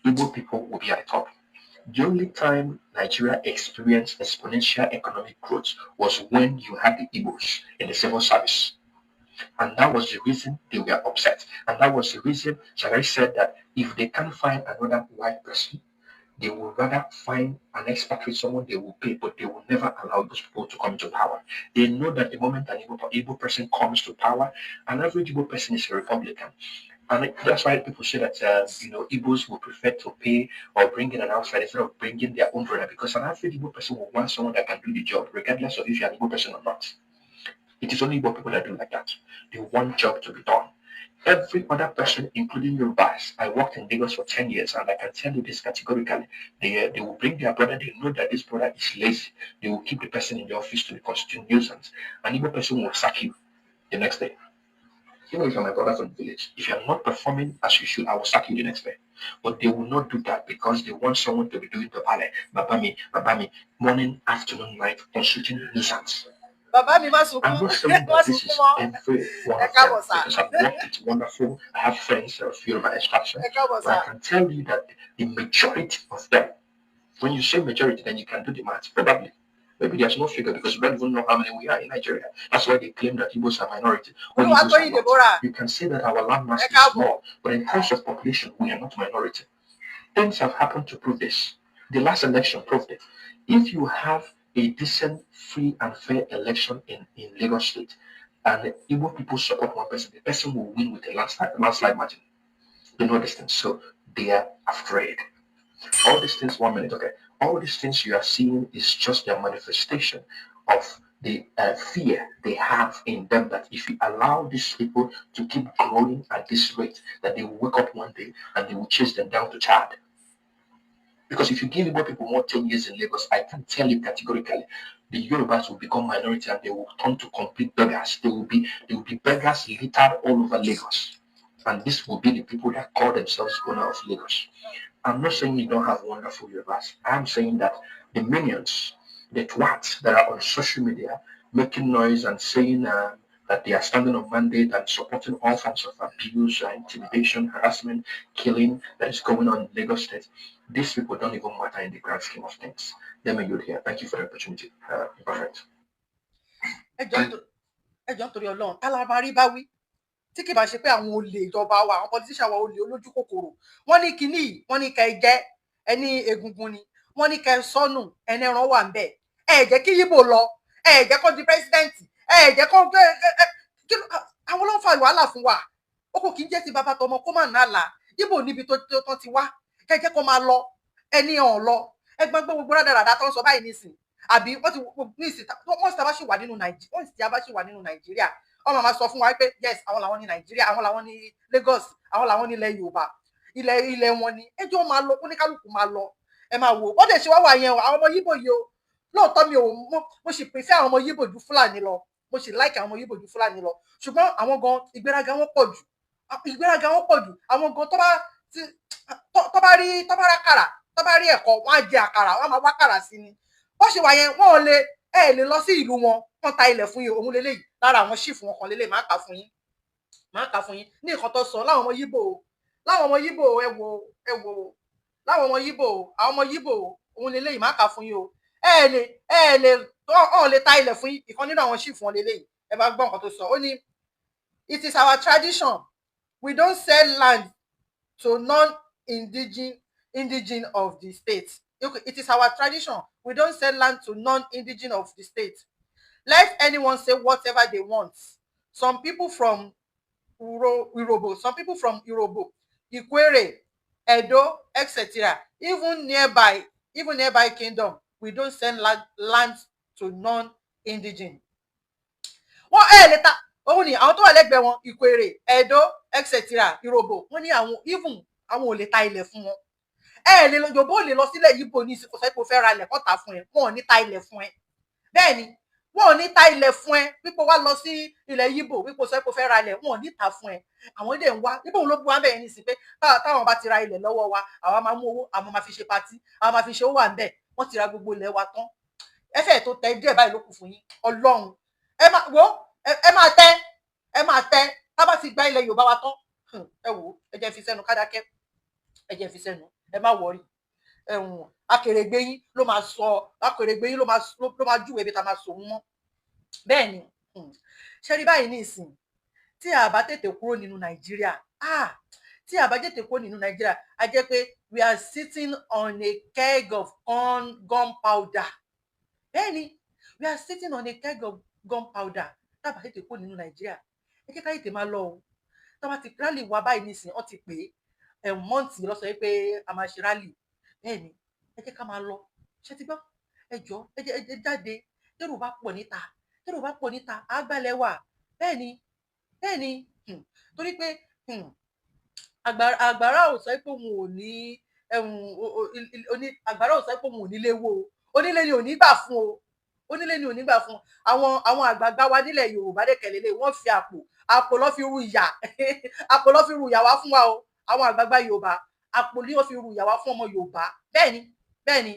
Igbo people will be at the top. The only time Nigeria experienced exponential economic growth was when you had the Igbos in the civil service. And that was the reason they were upset. And that was the reason Shagari said that if they can't find another white person, they will rather find an expatriate, someone they will pay, but they will never allow those people to come to power. They know that the moment an Igbo person comes to power, an average Igbo person is a Republican. And that's why people say that, Igbos will prefer to pay or bring in an outsider instead of bringing their own brother, because an average Igbo person will want someone that can do the job, regardless of if you're an Igbo person or not. It is only Igbo people that do like that. They want job to be done. Every other person, including Yorubas, I worked in Lagos for 10 years, and I can tell you this categorically. They will bring their brother. They know that this brother is lazy. They will keep the person in the office to be constituent nuisance. An Igbo person will sack you the next day. Even if you're my brother from the village, if you're not performing as you should, I will sack you the next day. But they will not do that because they want someone to be doing the ballet, babami, babami, morning, afternoon, night, constituting nuisance. Bàbá mi, má sunkún. I'm not saying Má that this sunkún is mọ́. Every one Ẹ of them káàbọ̀ sà. Because I've worked with wonderful, I have friends of Yoruba extraction, Ẹ káàbọ̀ but I sà. Can tell you that the majority of them, when you say majority, then you can do the math, probably. Maybe there's no figure because we don't even know how many we are in Nigeria. That's why they claim that Igbos are minority. When Igbos are Olúwatóyìn not. Deborah. You can say that our landmass Ẹ is káàbọ̀. Small, but in terms of population, we are not minority. Things have happened to prove this. The last election proved it. If you have a decent, free, and fair election in Lagos State, and the Igbo people support one person, the person will win with a landslide margin. They know these things, so they are afraid. All these things, 1 minute, okay. All these things you are seeing is just their manifestation of the fear they have in them that if you allow these people to keep growing at this rate, that they will wake up one day and they will chase them down to Chad. Because if you give Igbo people more 10 years in Lagos, I can tell you categorically, the Yorubas will become minority and they will turn to complete beggars. They will be beggars littered all over Lagos. And this will be the people that call themselves owner of Lagos. I'm not saying you don't have wonderful Yorubas. I'm saying that the minions, the twats that are on social media making noise and saying that they are standing on mandate and supporting all forms of abuse, intimidation, harassment, killing that is going on in Lagos State, these people don't even matter in the grand scheme of things. Let me yield here. Thank you for the opportunity. Perfect. Ẹ jọ̀ọ́, nítorí Ọlọ́run, alámarí bá wí tí kì bá ṣe pé àwọn olè ìjọba wa, àwọn politician wa, olè olójú kòkòrò. Wọ́n ní kinní yìí, wọ́n ní kẹ́ ẹ jẹ ẹni egungun ni, wọ́n ní kẹ́ ẹ sọnù ẹni ẹran wà ń bẹ. Ẹ jẹ́ kí Yíbò lọ, ẹ jẹ́ kó di president, ẹ jẹ́ kó kí àwọn ló ń fa wàhálà fún wa. Ó kò kí ń jẹ́ ti bàbá tọmọ kó má nà là. Yíbò níbi tó tó ti wá, kẹ́ jẹ́ kó máa lọ ẹni ọ̀hún lọ. Ẹgbẹ́ gbogbo rádaràdà tó ń sọ báyìí nísìn, àbí wọ́n ti nísìn, wọ́n sì bá ṣì wà nínú Nàìjíríà, wọ́n sì bá ṣì wà nínú Nàìjíríà, wọ́n máa sọ fún wa pé yes, àwọn làwọn ní Nàìjíríà, àwọn làwọn ní Lagos, àwọn làwọn ní ilẹ̀ Yorùbá, ilẹ̀ wọn ni. Ẹjọ́ máa lọ, oníkálukú máa lọ. Ẹ máa wò wọ́n dẹ̀ ṣe wá wà yẹn o. Àwọn ọmọ Yíbò yìí o, lóòótọ́ mi ò mo sì pèsè àwọn ọmọ Yíbò ju Fúlàní lọ. Mo sì like àwọn ọmọ Yíbò ju Fúlàní lọ, ṣùgbọ́n àwọn gan, ìgbéraga wọn pọ̀ jù, ìgbéraga wọn pọ̀ jù. Àwọn gan, tó bá rí, tó bá rà kàrà, tó bá rí ẹ̀kọ́, wọ́n á jẹ àkàrà, wọ́n á máa wá kàrà sí ni. Bó ṣe wà yẹn, wọ́n ò lè ẹ lè lọ sí ìlú wọn kán ta ilẹ̀ fún yín. Òun lélẹ́yìí lára àwọn chief wọn kan lélẹ́yìí. Máa kà fún yín, máa kà fún yín ní nǹkan tó sọ láwọn ọmọ Yíbò, láwọn ọmọ Yíbò. Ẹ wo, ẹ wo láwọn ọmọ Yíbò, àwọn ọmọ Yíbò, òun lélẹ́yìí. Máa kà fún yín o. Ẹ lè ọ̀ lè ta ilẹ̀ fún yín. Ìkan nínú àwọn chief wọn lélẹ́yìí. Ẹ máa gbọ́ nǹkan tó sọ. Ó ní, "It is our tradition. We don't sell land to non-indigene indigene of the state. Okay, it is our tradition. We don't sell land to non-indigene of the state. Let anyone say whatever they want. Some people from Urhobo, some people from Urhobo, Ikwere, Edo, etc. Even nearby kingdom, we don't send land to non-indigene." Wọ́n ẹ̀ lè ta òun ni àwọn tó wà lẹ́gbẹ̀ẹ́ wọn, Ìkwèrè, Ẹdó, etc., Urhobo, wọ́n ní àwọn even àwọn ò lè ta ilẹ̀ fún wọn. Ẹ lè lọ, Yorùbá ò lè lọ sílẹ̀ Yíbò ní ìsìnkú sọ pé o fẹ́ ra ilẹ̀ kọ́ ta fún ẹ. Wọn ò ní ta ilẹ̀ fún ẹ. Bẹ́ẹ̀ ni, wọn ò ní ta ilẹ̀ fún ẹ. Wípé wá lọ sí ilẹ̀ Yíbò, wípé o sọ pé o fẹ́ ra ilẹ̀, wọn ò ní ta fún ẹ. Àwọn ilé ń wá níbo ló bu wá bẹ́ẹ̀ ní sí pé táwọn bá ti ra ilẹ̀ lọ́wọ́ wa, àwa máa mú owó, àwọn máa fi ṣe party, àwọn máa fi ṣe owó wà ń bẹ̀. Wọ́n ti ra gbogbo ilẹ̀ wa tán. Ẹ fẹ́ẹ̀ tó tẹ díẹ̀ báyìí ló kù fún yín. Ọlọ́run, ẹ máa wo, ẹ máa tẹ, ẹ máa tẹ. Tá bá ti gba ilẹ̀ Yorùbá wa tán, ẹ wò ó, ẹ jẹ́ fi sẹ́nu kádákẹ́, ẹ jẹ́ fi sẹ́nu, ẹ má worry. Ẹ̀hún akèrègbè yín ló máa sọ, akèrègbè yín ló máa júwèé ibi tá a máa sòun mọ́. Bẹ́ẹ̀ ni. Ṣe rí báyìí ní ìsìn, tí a bá tètè kúrò nínú Nàìjíríà, ah, tí a bá tètè kúrò nínú Nàìjíríà, a jẹ́ pé we are sitting on a keg of gunpowder. Bẹ́ẹ̀ ni, we are sitting on a keg of gunpowder. Tá a bá tètè kúrò nínú Nàìjíríà, ẹ jẹ́ ká tètè máa lọ o. Tá a bá ti rally wa báyìí nísìnyí, wọ́n ti pè é, ẹ̀ month ló sọ pé a máa ṣe rally. Bẹ́ẹ̀ ni, ẹ jẹ́ ká máa lọ. Ṣé ti gbọ́? Ẹ jọ, ẹ jẹ́ jáde. Tẹ́rù bá pọ̀ níta, tẹ́rù bá pọ̀ níta, àgbàlẹ̀ wà. Bẹ́ẹ̀ ni, bẹ́ẹ̀ ni. Torí pé àgbàrá ò sọ pé òun ò ní àgbàrá ò sọ pé òun ò nílé wo o. Onílé ni ò ní gbà fún o, onílé ni ò ní gbà fún. Àwọn àgbààgbà wa nílẹ̀ Yorùbá dẹ̀kẹ̀lélẹ̀, wọ́n fi àpò lọ́ fi ru ìyà, àpò lọ́ fi ru ìyà wá fún wa o. Àwọn àgbààgbà Yorùbá, àpò ni wọ́n fi ru ìyà wá fún ọmọ Yorùbá. Bẹ́ẹ̀ ni, bẹ́ẹ̀ ni.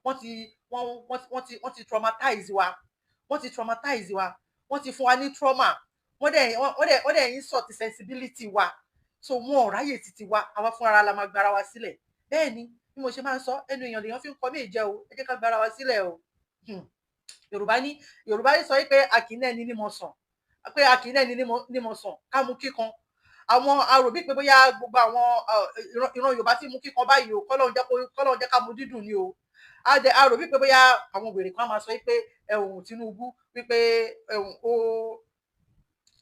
Wọ́n ti traumatize wa, wọ́n ti traumatize wa, wọ́n ti fún wa ní trauma. Wọ́n dẹ̀ insult sensibility wa, so wọn ò ráyè títí wa. Àwa fúnra la máa gbára wa sílẹ̀. Bẹ́ẹ̀ ni, bí mo ṣe máa ń sọ, ẹnu èèyàn lèèyàn fi ń kọ́ mí jẹ o. Ẹ jẹ́ ká gbára wa sílẹ̀ o. Yorùbá ní, Yorùbá sọ pé a kì í náà ẹni ní mo sàn, pé a kì í náà ẹni ní mo sàn ká mú kíkan. Àwọn aròbí pé bóyá gbogbo àwọn ìran Yorùbá tí mú kíkan báyìí o, kọ́lọ́hún jẹ́ ká mú dídùn ni o. Aròbí pé bóyá àwọn wèrè kan máa sọ pé ẹ̀hún Tinubu wípé ẹ̀hún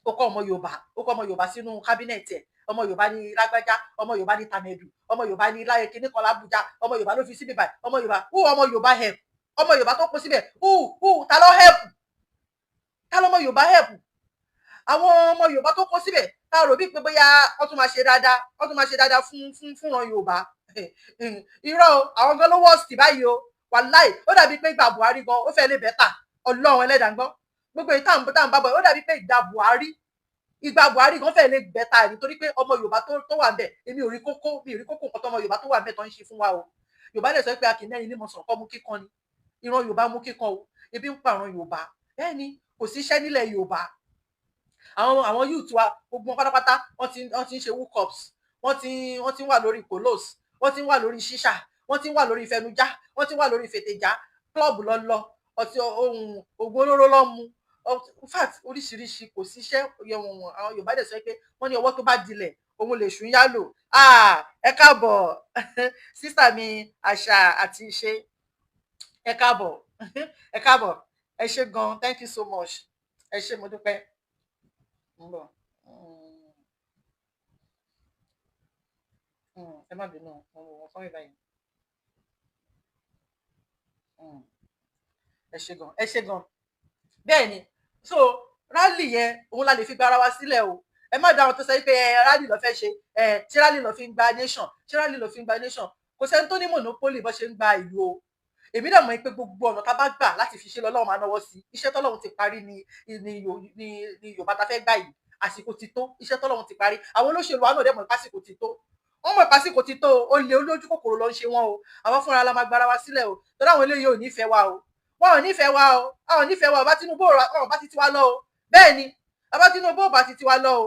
ó kọ́ ọmọ Yorùbá, ó kọ́ ọmọ Yorùbá sínú cabinet ẹ̀. Ọmọ Yorùbá ní lágbájá, ọmọ Yorùbá ní tàmẹ̀dù, ọmọ Yorùbá ní láyé kíní kan lábújá, ọmọ Yorùbá ló fi síbí báyìí. Ọmọ Yorùbá who? Ọmọ Yorùbá help, ọmọ Yorùbá tó kó síbẹ̀ who? Who? Ta ló help? Ta lọmọ Yorùbá help? Àwọn ọmọ Yorùbá tó kó síbẹ̀, tá a rò bí pé bóyá wọ́n tún máa ṣe dáadáa, wọ́n tún máa ṣe dáadáa fúnran Yorùbá, irọ́ o. Àwọn gan ló worst báyìí o. Wàláì, ó dàbí pé ìgbà Buhari gan ó fẹ́ lè better. Ọlọ́run ẹlẹ́dàá ń gbọ́, gbogbo èyí tá à ń bá bọ̀, ó dàbí pé ìgbà Buhari gan fẹ́ lè better, nítorí pé ọmọ Yorùbá tó wà ńbẹ̀, èmi ò rí kókó, mi ò rí kókó nǹkan tó ọmọ Yorùbá tó wà ńbẹ̀ tó ń ṣe fún wa o. Yorùbá lè sọ pé a kì í nẹ́ni ní mọ̀sán kọ́ mú kíkan ni. Ìran Yorùbá mú kíkan o. Ebi ń pa ìran Yorùbá. Bẹ́ẹ̀ ni, kò sí iṣẹ́ nílẹ̀ Yorùbá. Àwọn youth wa, gbogbo wọn pátápátá, wọ́n ti ń ṣe hookups, wọ́n ti ń wà lórí colos, wọ́n ti ń wà lórí ṣíṣà, wọ́n ti ń wà lórí ìfẹnujá, wọ́n ti ń wà lórí ìfètèjá, club lọ́lọ́, ọtí, ohun ògùn olóró lọ́ mu, in fact, oríṣiríṣi. Kò síṣẹ́. Àwọn Yorùbá dẹ̀ sọ pé wọ́n ní ọwọ́ tó bá dilẹ̀ òun lè ṣùn yálò. Ẹ káàbọ̀, sister mi Àṣà àti Ìṣe, ẹ káàbọ̀, ẹ káàbọ̀, ẹ ṣé gan, thank you so much, ẹ ṣé, mo dúpẹ́. Ń bọ̀. Ẹ má bínú, mo wọ fún mi báyìí. Ẹ ṣé gan, ẹ ṣé gan. Bẹ́ẹ̀ ni, so rally yẹn, òun la lè fi gbára wa sílẹ̀ o. Ẹ má dá àwọn tó sọ pé ẹ rally ló fẹ́ ṣe ẹ. Ṣé rally ló fi ń gba nation? Ṣé rally ló fi ń gba nation? Kò sẹ́ni tó ní monopoly bó ṣe ń gba ìlú o. Èmi dẹ̀ mọ̀ pé gbogbo ọ̀nà tá a bá gbà láti fi ṣe lọ́lọ́run máa náwó sí. Iṣẹ́ tọ́lọ́run ti parí ni Yorùbá ta fẹ́ gbà yìí. Àsìkò ti tó, iṣẹ́ tọ́lọ́run ti parí. Àwọn olóṣèlú wa náà dẹ̀ mọ̀ pásìkò ti tó, wọ́n mọ̀ pásìkò ti tó o. Olè olójú kòkòrò ló ń ṣe wọ́n o. Àwọn fúnra la máa gbára wa sílẹ̀ o, torí àwọn eléyìí ò nífẹ̀ẹ́ wa o. Wọn ò nífẹ̀ẹ́ wa o, àwọn ò nífẹ̀ẹ́ wa o. Bá Tinubu ọ̀ bá ti tiwa lọ o. Bẹ́ẹ̀ ni, bàbá Tinubu ò bá ti tiwa lọ o,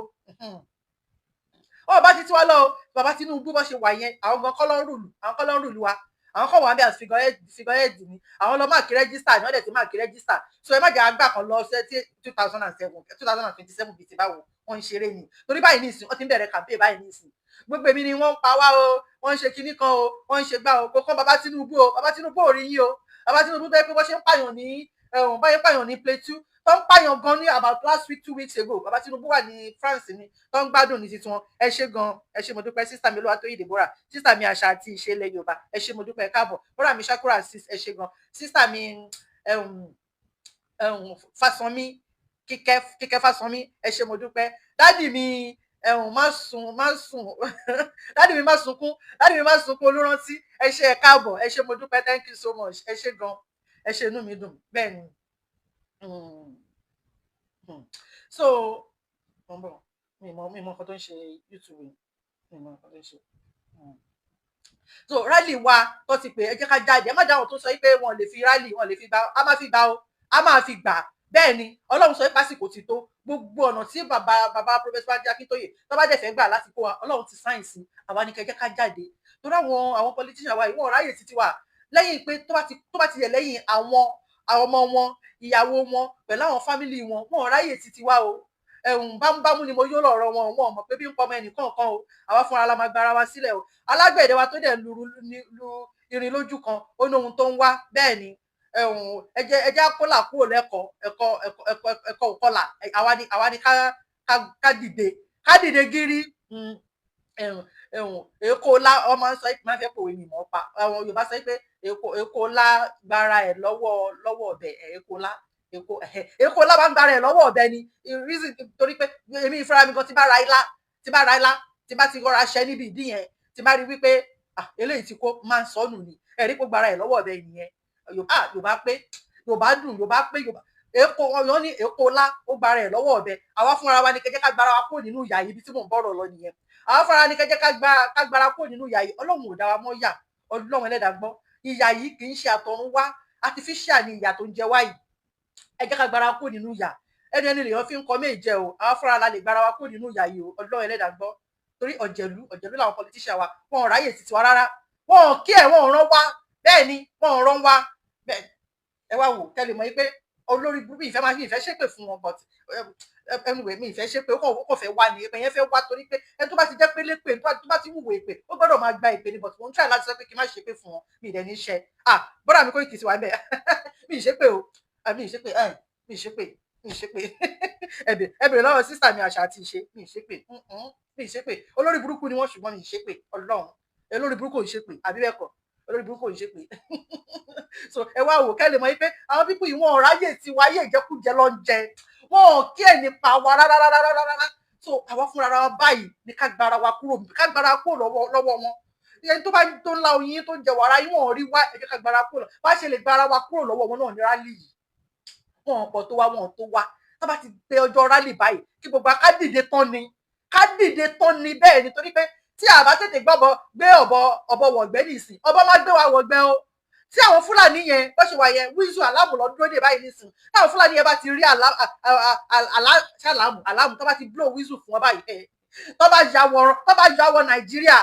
ọ̀ bá ti tiwa lọ o. Bàbá Tinubu, bó ṣe wà yẹn, àwọn gan kọ́ ló ń rule, àwọn kọ́ ló ń rule wa. Àwọn kọ́ wà bí as figurehead ni. Àwọn lọ mark register ni, wọ́n dẹ̀ ti mark register. So ẹ má jẹ́ àgbà kan lọ ṣe tí 2007, 2027 bíi ti báwo. Wọ́n ń ṣeré ni, torí báyìí ní ìsìn, wọ́n ti ń bẹ̀rẹ̀ campaign báyìí ní ìsìn. Gbogbo èmi ni wọ́n ń pa wá o, wọ́n ń ṣe kinní kan o, wọ́n ń ṣe gbá o. Kò kán bàbá Tinubu o. Bàbá Tinubu ò rí yín o. Bàbá Tinubu tó yẹ pé wọ́n ṣe ń pààyàn ní ẹ̀wọ̀n báyìí, pààyàn ní Plateau, tó ń pààyàn gan ní about last week, 2 weeks ago, bàbá Tinubu wà ní France ni, tó ń gbádùn ní titun wọn. Ẹ ṣé gan, ẹ ṣé, mo dúpẹ́. Sister mi Olúwatóyìn Deborah, sister mi Àṣà àti Ìṣe ilẹ̀ Yorùbá, ẹ ṣé, mo dúpẹ́, ẹ káàbọ̀. Bọ́dà mi Shakura sis, ẹ ṣé gan. Sister mi Fásánmi Kíkẹ́, Kíkẹ́ Fásánmi, ẹ ṣé, mo dúpẹ́. Daddy mi ẹ̀hún, má sùn, má sùn, daddy mi, má sunkún, daddy mi, má sunkún. Olúrántí, ẹ ṣé, ẹ káàbọ̀, ẹ ṣé, mo dúpẹ́, thank you so much, ẹ ṣé gan, ẹ ṣé, inú mi dùn. Bẹ́ẹ̀ ni. So mo ń bọ̀, mi mọ nǹkan tó ń ṣe YouTube yìí, mi mọ nǹkan tó ń ṣe. So rally wa tó ti pè, ẹ jẹ́ ká jáde. Ẹ má dáhùn tó sọ pé wọn lè fi rally, wọn lè fi gbà. A máa fi gbà o, a máa fi gbà. Bẹ́ẹ̀ ni Ọlọ́run sọ pé pásìkò ti tó. Gbogbo ọ̀nà tí bàbá Professor Banji Akíntóyè tó bá dẹ̀ fẹ́ gbà láti kó wa, Ọlọ́run ti sáyẹ̀nsì. Àwa ni kẹ́ jẹ́ ká jáde, torí àwọn politician wa yìí, wọn ò ráyè títí wa lẹ́yìn pé tó bá ti yẹ lẹ́yìn àwọn ọmọ wọn, ìyàwó wọn pẹ̀lú àwọn family wọn, wọn ò ráyè títí wa o. Ẹ̀hùn bámúbámú ni mo yó lọ̀rọ̀ wọn. Wọn ò mọ̀ pé bí ń pọmọ ẹnì kọ̀ọ̀kan o. Àwa fúnra la máa gbára wa sílẹ̀ o. Alágbẹ̀dẹ wa tó dẹ̀ lu irin lójú kan, ó ní ohun tó ń wá. Bẹ́ẹ̀ ni ẹ̀hùn ẹ jẹ́ kólà kúrò lẹ́kọ̀ọ́ ẹ̀kọ́ ẹ̀kọ́ ẹ̀kọ́ ẹ̀kọ́ òkọlà. Àwa ni ká dìde gírí. Ẹ̀hùn èkó lá ọmọ sọ máa fẹ́ pòwe mi mọ́ pa. Àwọn Yorùbá sọ pé èkó lá gbára ẹ̀ lọ́wọ́ ọ̀bẹ. Èkó lá máa ń gbára ẹ̀ lọ́wọ́ ọ̀bẹ ni reason, torí pé èmi ìfúnra mi gan, tí bá ra ilá, tí bá ti rọra ṣẹ níbi ìdí yẹn, tí bá rí wípé eléyìí ti kó, máa ń sọnù ni. Ẹ̀rí kó gbára ẹ̀ lọ́wọ́ ọ̀bẹ nìyẹn. Yorùbá pé Yorùbá dùn, Yorùbá pé Yorùbá èkó wọn ní èkó lá ó gbára ẹ̀ lọ́wọ́ ọ̀bẹ. Àwa fúnra wa ní kẹjẹ ká gbára wa kúrò nínú ìyà yìí. Ibi tí mò ń bọ̀rọ̀ lọ nìyẹn. Àwa fúnra ní kẹjẹ ká gbára kúrò nínú ìyà yìí. Ọlọ́run ò dá wa mọ́ yà. Ọlọ́run ẹlẹ́dàá gbọ́, ìyà yìí kì í ṣe àtọ̀run wá, artificial ni ìyà tó ń jẹ wá yìí. Ẹ jẹ́ ká gbára kúrò nínú ìyà. Ẹnu ẹni lèèyàn fi ń kọ méje o. Àwa fúnra la lè gbára wa kúrò nínú ìyà yìí o. Ọlọ́run ẹlẹ́dàá gbọ́, torí ọ̀jẹ̀lú ọ̀jẹ̀lú làwọn politician wa. Wọn ò ráyè títí wa rárá, wọn ò kí ẹ̀, wọn ò rán wa. Bẹ́ẹ̀ ni wọn ò rán wa. Bẹ́ẹ̀ ẹ wá wò kẹ́ lè mọ̀ pé olórí burúkú ìfẹ́ máa fi ìfẹ́ ṣépè fún wọn. But anyway, mi ìfẹ́ ṣépè, ó kàn fẹ́ wá ní èpè yẹn fẹ́ wá, torí pé ẹni tó bá ti jẹ́ pé lépè, tó bá ti wùwò èpè, ó gbọ́dọ̀ máa gba èpè ni. But mo ń try láti sọ pé kí n má ṣépè fún wọn. Mi ì dẹ̀ ní ṣe. Ah, bọ́dà mi kò kì í sí wa bẹ́ẹ̀. Mi ì ṣépè o, mi ì ṣépè, mi ì ṣépè, mi ì ṣépè. Ẹ bèrè lọ́wọ́ sister mi àṣà àti ìṣe. Mi ì ṣépè, mi ì ṣépè. Olórí burúkú ni wọ́n, ṣùgbọ́n mi ì ṣépè. Ọlọ́run, olórí burúkú ò ń ṣépè, àbí bẹ́ẹ̀ kọ́? Olórí burúkú ò ń ṣépè. So ẹ wá wò kẹ́ lè mọ̀ pé àwọn people yìí, wọn ò ráyè tí wáyé, ìjẹkújẹ ló ń jẹ, wọn ò kí ẹ̀ nípa wa rárá rárá rárá. So àwa fúnra wa báyìí ní ká gbára wa kúrò, ká gbára kúrò lọ́wọ́ wọn. Ẹni tó bá tó ń la oyin tó ń jẹ wàrà yìí, wọn ò rí wá. Ẹ jẹ́ ká gbára kúrò. Bá ṣe lè gbára wa kúrò lọ́wọ́ wọn náà ní rally yìí. Wọn ò pọ̀ tó wá, wọn ò tó wá. Tó bá ti gbé ọjọ́ rally báyìí, kí gbogbo ká dìde tán ni, ká dìde tán ni. Bẹ́ẹ̀ ni, torí pé tí a bá tètè gbọ́bọ gbé ọ̀bọ ọ̀bọ wọ̀gbẹ́ nìsín, ọ̀bọ máa gbé wa wọ̀gbẹ́ o. Tí àwọn Fúlàní yẹn bó ṣe wà yẹn, whistle alarm lọ dúró dè báyìí nísìn. Táwọn Fúlàní yẹn bá ti rí alarm alarm, tó bá ti blow whistle fún wọn báyìí, tó bá ya wọ Nàìjíríà,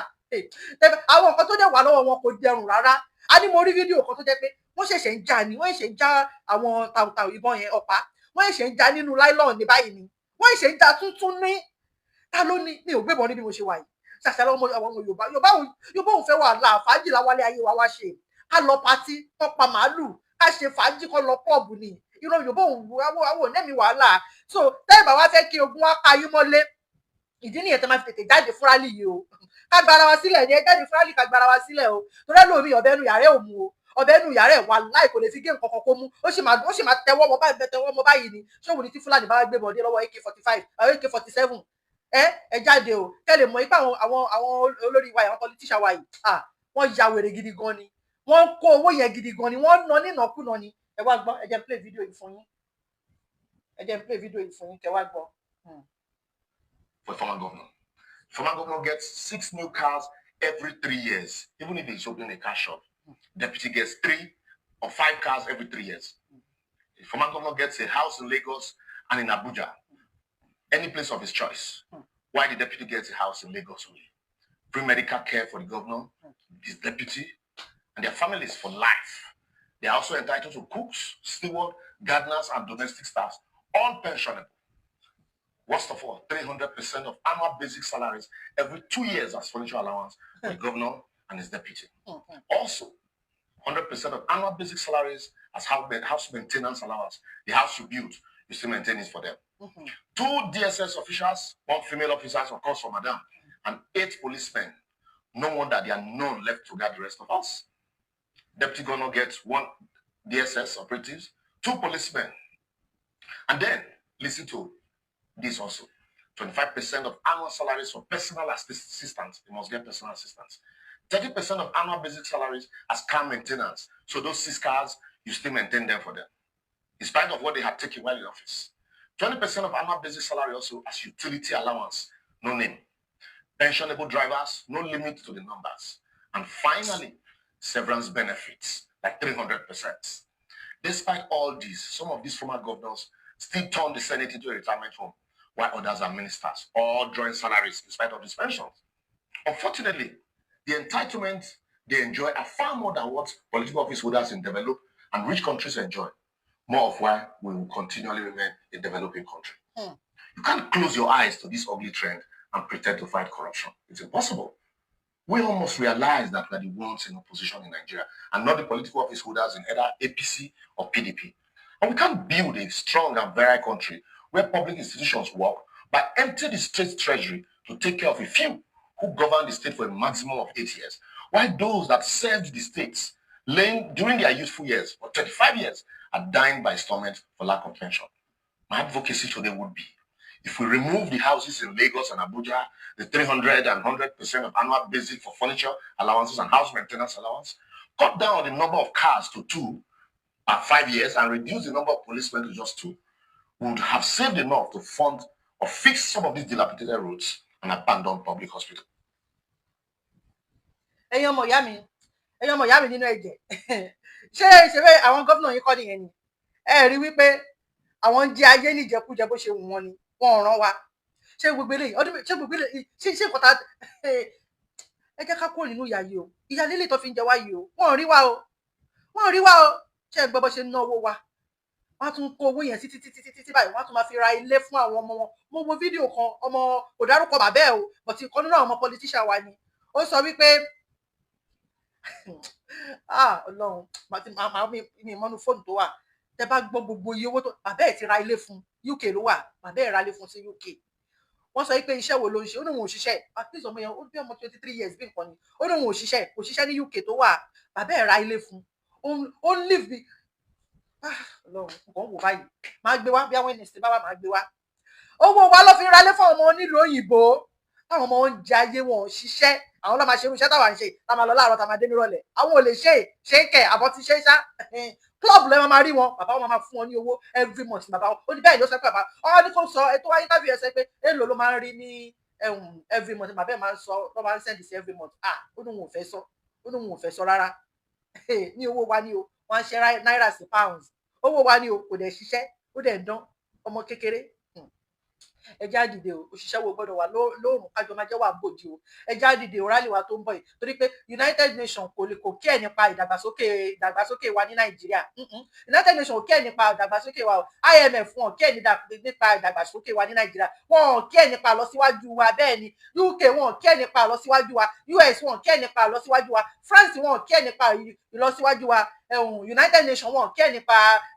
àwọn nǹkan tó dẹ̀ wà lọ́wọ́ wọn kò dẹrùn rárá. A ní mo rí fídíò kan tó jẹ́ pé wọ́n ṣẹ̀ṣẹ̀ ń já ni, wọ́n ṣẹ̀ṣẹ̀ ń já àwọn tàùtàù ìbọn yẹn, ọ̀pá, wọ́n ṣẹ̀ṣẹ̀ ń já nínú nylon ní báyìí ni. Wọ́n ṣẹ̀ṣẹ̀ ń já tuntun ní. Ta ló ní mi ò gbébọn níbi mo ṣe wà yìí? Ṣàṣà lọ́mọ àwọn ọmọ Yorùbá, Yorùbá òun fẹ́ wàhálà. Fàájì láwálé ayé wa wá ṣe. Ká lọ party, kó pa màálù, ká ṣe fàájì, kó lọ pub ni. Ìran Yorùbá òun àwọn onẹ́mi wàhálà. So tẹ́yìn bá wá fẹ́ kí ogun wá ka yín mọ́lé, ìdí nìyẹn tó máa fi tètè jáde fún rally yìí o. Ká gbára wa sílẹ̀ ní, ẹ jáde fún rally, ká gbára wa sílẹ̀ o. Torí ẹlòmíì, ọ̀bẹ nu yàrá ò mú o. Ọ̀bẹ nu yàrá ẹ̀ wà láì kò lè fi gé nǹkan kan kó mú. Ó sì máa tẹwọ́ mọ́ báyìí, tẹwọ́ mọ́ báyìí ni. Ṣé òun ni tí Fúlàní bá gbé bọ̀dé lọ́wọ́ AK-45, AK-47? Ẹ jáde o, kẹ́ lè mọ̀ ipá àwọn olórí wa, àwọn politician wa yìí, ah, wọ́n ya wèrè gidi gan ni. Wọ́n ń kó owó yẹn gidi gan ni, wọ́n ń ná nínàkúnà ni. Ẹ wá gbọ́, ẹ jẹ́ n play video yìí fún yín, ẹ jẹ́ n play video yìí fún yín, kẹ́ wá gbọ́. For former governor. Former governor gets six new cars every 3 years, even if he's opening a car shop. Deputy gets three or five cars every 3 years. The former governor gets a house in Lagos and in Abuja, any place of his choice. Why the deputy gets a house in Lagos only? Free medical care for the governor, his deputy, and their families for life. They are also entitled to cooks, steward, gardeners, and domestic staffs, all pensionable. Worst of all, 300% of annual basic salaries every 2 years as furniture allowance for the governor and his deputy. Also, 100% of annual basic salaries as house maintenance allowance. The house you build, you still maintain it for them. Two DSS officials, one female officer, of course, for madam, and eight policemen. No wonder there are none left to guard the rest of us. Deputy governor gets one DSS operatives, two policemen. And then, listen to this also. 25% of annual salaries for personal assistants. You must get personal assistants. 30% of annual basic salaries as car maintenance. So those six cars, you still maintain them for them, in spite of what they had taken while in office. 20% of annual basic salary also as utility allowance, no name. Pensionable drivers, no limit to the numbers. And finally, severance benefits, like 300%. Despite all this, some of these former governors still turn the Senate into a retirement home, while others are ministers, all drawing salaries in spite of these pensions. Unfortunately, the entitlements they enjoy are far more than what political office holders in developed and rich countries enjoy. More of why we will continually remain a developing country. You can't close your eyes to this ugly trend and pretend to fight corruption. It's impossible. We all must realize that we're the ones in opposition in Nigeria and not the political office holders in either APC or PDP. And we can't build a strong and varied country where public institutions work by emptying the state treasury to take care of a few who govern the state for a maximum of 8 years, while those that served the states laying during their youthful years for 35 years are dying by installment for lack of pension. My advocacy today would be, if we remove the houses in Lagos and Abuja, the 300 and 100% of annual basic for furniture allowances and house maintenance allowance, cut down the number of cars to two at 5 years and reduce the number of policemen to just two, we would have saved enough to fund or fix some of these dilapidated roads and abandoned public hospitals. Ẹ̀yin ọmọ ìyá mi, ẹ̀yin ọmọ ìyá mi nínú ẹ̀jẹ̀, ṣé ṣe pé àwọn gómìnà yín kọ́ nìyẹn ni? Ẹ rí wípé àwọn ń jẹ ayé níjẹkújẹ bó ṣe wù wọ́n ni, wọn ò ràn wá. Ṣé gbogbo eléyìí ọdún, ṣé gbogbo eléyìí, ṣé nǹkan tá ẹ jẹ́ ká kúrò nínú ìyà yìí o? Ìyà lílì tó fi ń jẹ wá yìí o, wọn ò rí wa o, wọn ò rí wa o. Ṣé ẹ gbọ́ bó ṣe ń ná owó wa? Wọ́n á tún kó owó yẹn títí títí títí báyìí, wọ́n á tún máa fi ra ilé fún àwọn ọmọ wọn. Mo wo fídíò kan, ọmọ kò dárúkọ bàbá ẹ̀ o, but ìkan nínú àwọn ọmọ politician wa ni. Ó sọ wípé, ah, Ọlọ́run, màá mi mọ́nú fóònù tó wà. Tẹ bá gbọ́ gbogbo iye owó tó bàbá ẹ̀ ti ra ilé fún, UK ló wà, bàbá ẹ̀ ra ilé fún sí UK. Wọ́n sọ pé iṣẹ́ wo ló ń ṣe? Ó ní òun ò ṣiṣẹ́. At least ọmọ yẹn, ó bí ọmọ 23 years bí nǹkan ni. Ó ní òun ò ṣiṣẹ́, kò ṣiṣẹ́ ní UK tó wà. Bàbá ẹ̀ ra ilé fún, ó ń live bí, ah, Ọlọ́run, nǹkan wò báyìí. Máa gbé wá bí àwọn ènìyàn bá wà, máa gbé wá. Owó wa ló fi ra ilé fún ọmọ onílùú òyìnbó. Táwọn ọmọ wọn ń jẹ ayé, wọn ò ṣiṣẹ́. Àwọn ló máa ṣe irú iṣẹ́ táwa ń ṣe, tá máa lọ láàárọ̀, tá máa dé nírọ̀lẹ́. Àwọn ò lè ṣe ṣe ń kẹ̀ àbọ̀ ti ṣe é ṣá. Club ló máa rí wọn. Bàbá wọn máa fún wọn ní owó every month. Bàbá wọn ó ní bẹ́ẹ̀ ló sọ pé bàbá ọ ní kó sọ ètò wáyé tàbí ẹ sọ pé èèlò ló máa ń rí ní every month. Bàbá ẹ̀ máa ń sọ, ló máa ń send sí every month. Ah, ó ní òun ò fẹ́ sọ, ó ní òun ò fẹ́ sọ rárá. Ní owó wa ní o, wọ́n á ṣe náírà sí pounds. Owó wa ní o, kò dẹ̀ ṣiṣẹ́, ó dẹ̀ ń dán ọmọ kékeré. Ẹ já dìde o. Òṣìṣẹ́ wo gbọ́dọ̀ wà lóòrùn kájọ máa jẹ́ wà bòdì o. Ẹ já dìde o. Rally wa tó ń bọ̀ yìí, torí pé United Nations kò lè kò kí ẹ̀ nípa ìdàgbàsókè wa ní Nàìjíríà. United Nations ò kí ẹ̀ nípa ìdàgbàsókè wa o. IMF, wọn ò kí ẹ̀ nípa ìdàgbàsókè wa ní Nàìjíríà. Wọn ò kí ẹ̀ nípa ìlọsíwájú wa. Bẹ́ẹ̀ ni UK, wọn ò kí ẹ̀ nípa ìlọsíwájú wa. US, wọn ò kí ẹ̀ nípa ìlọsíwájú wa. France, wọn ò kí ẹ̀ nípa ìlọsíwájú wa. United Nations, wọn ò kí ẹ̀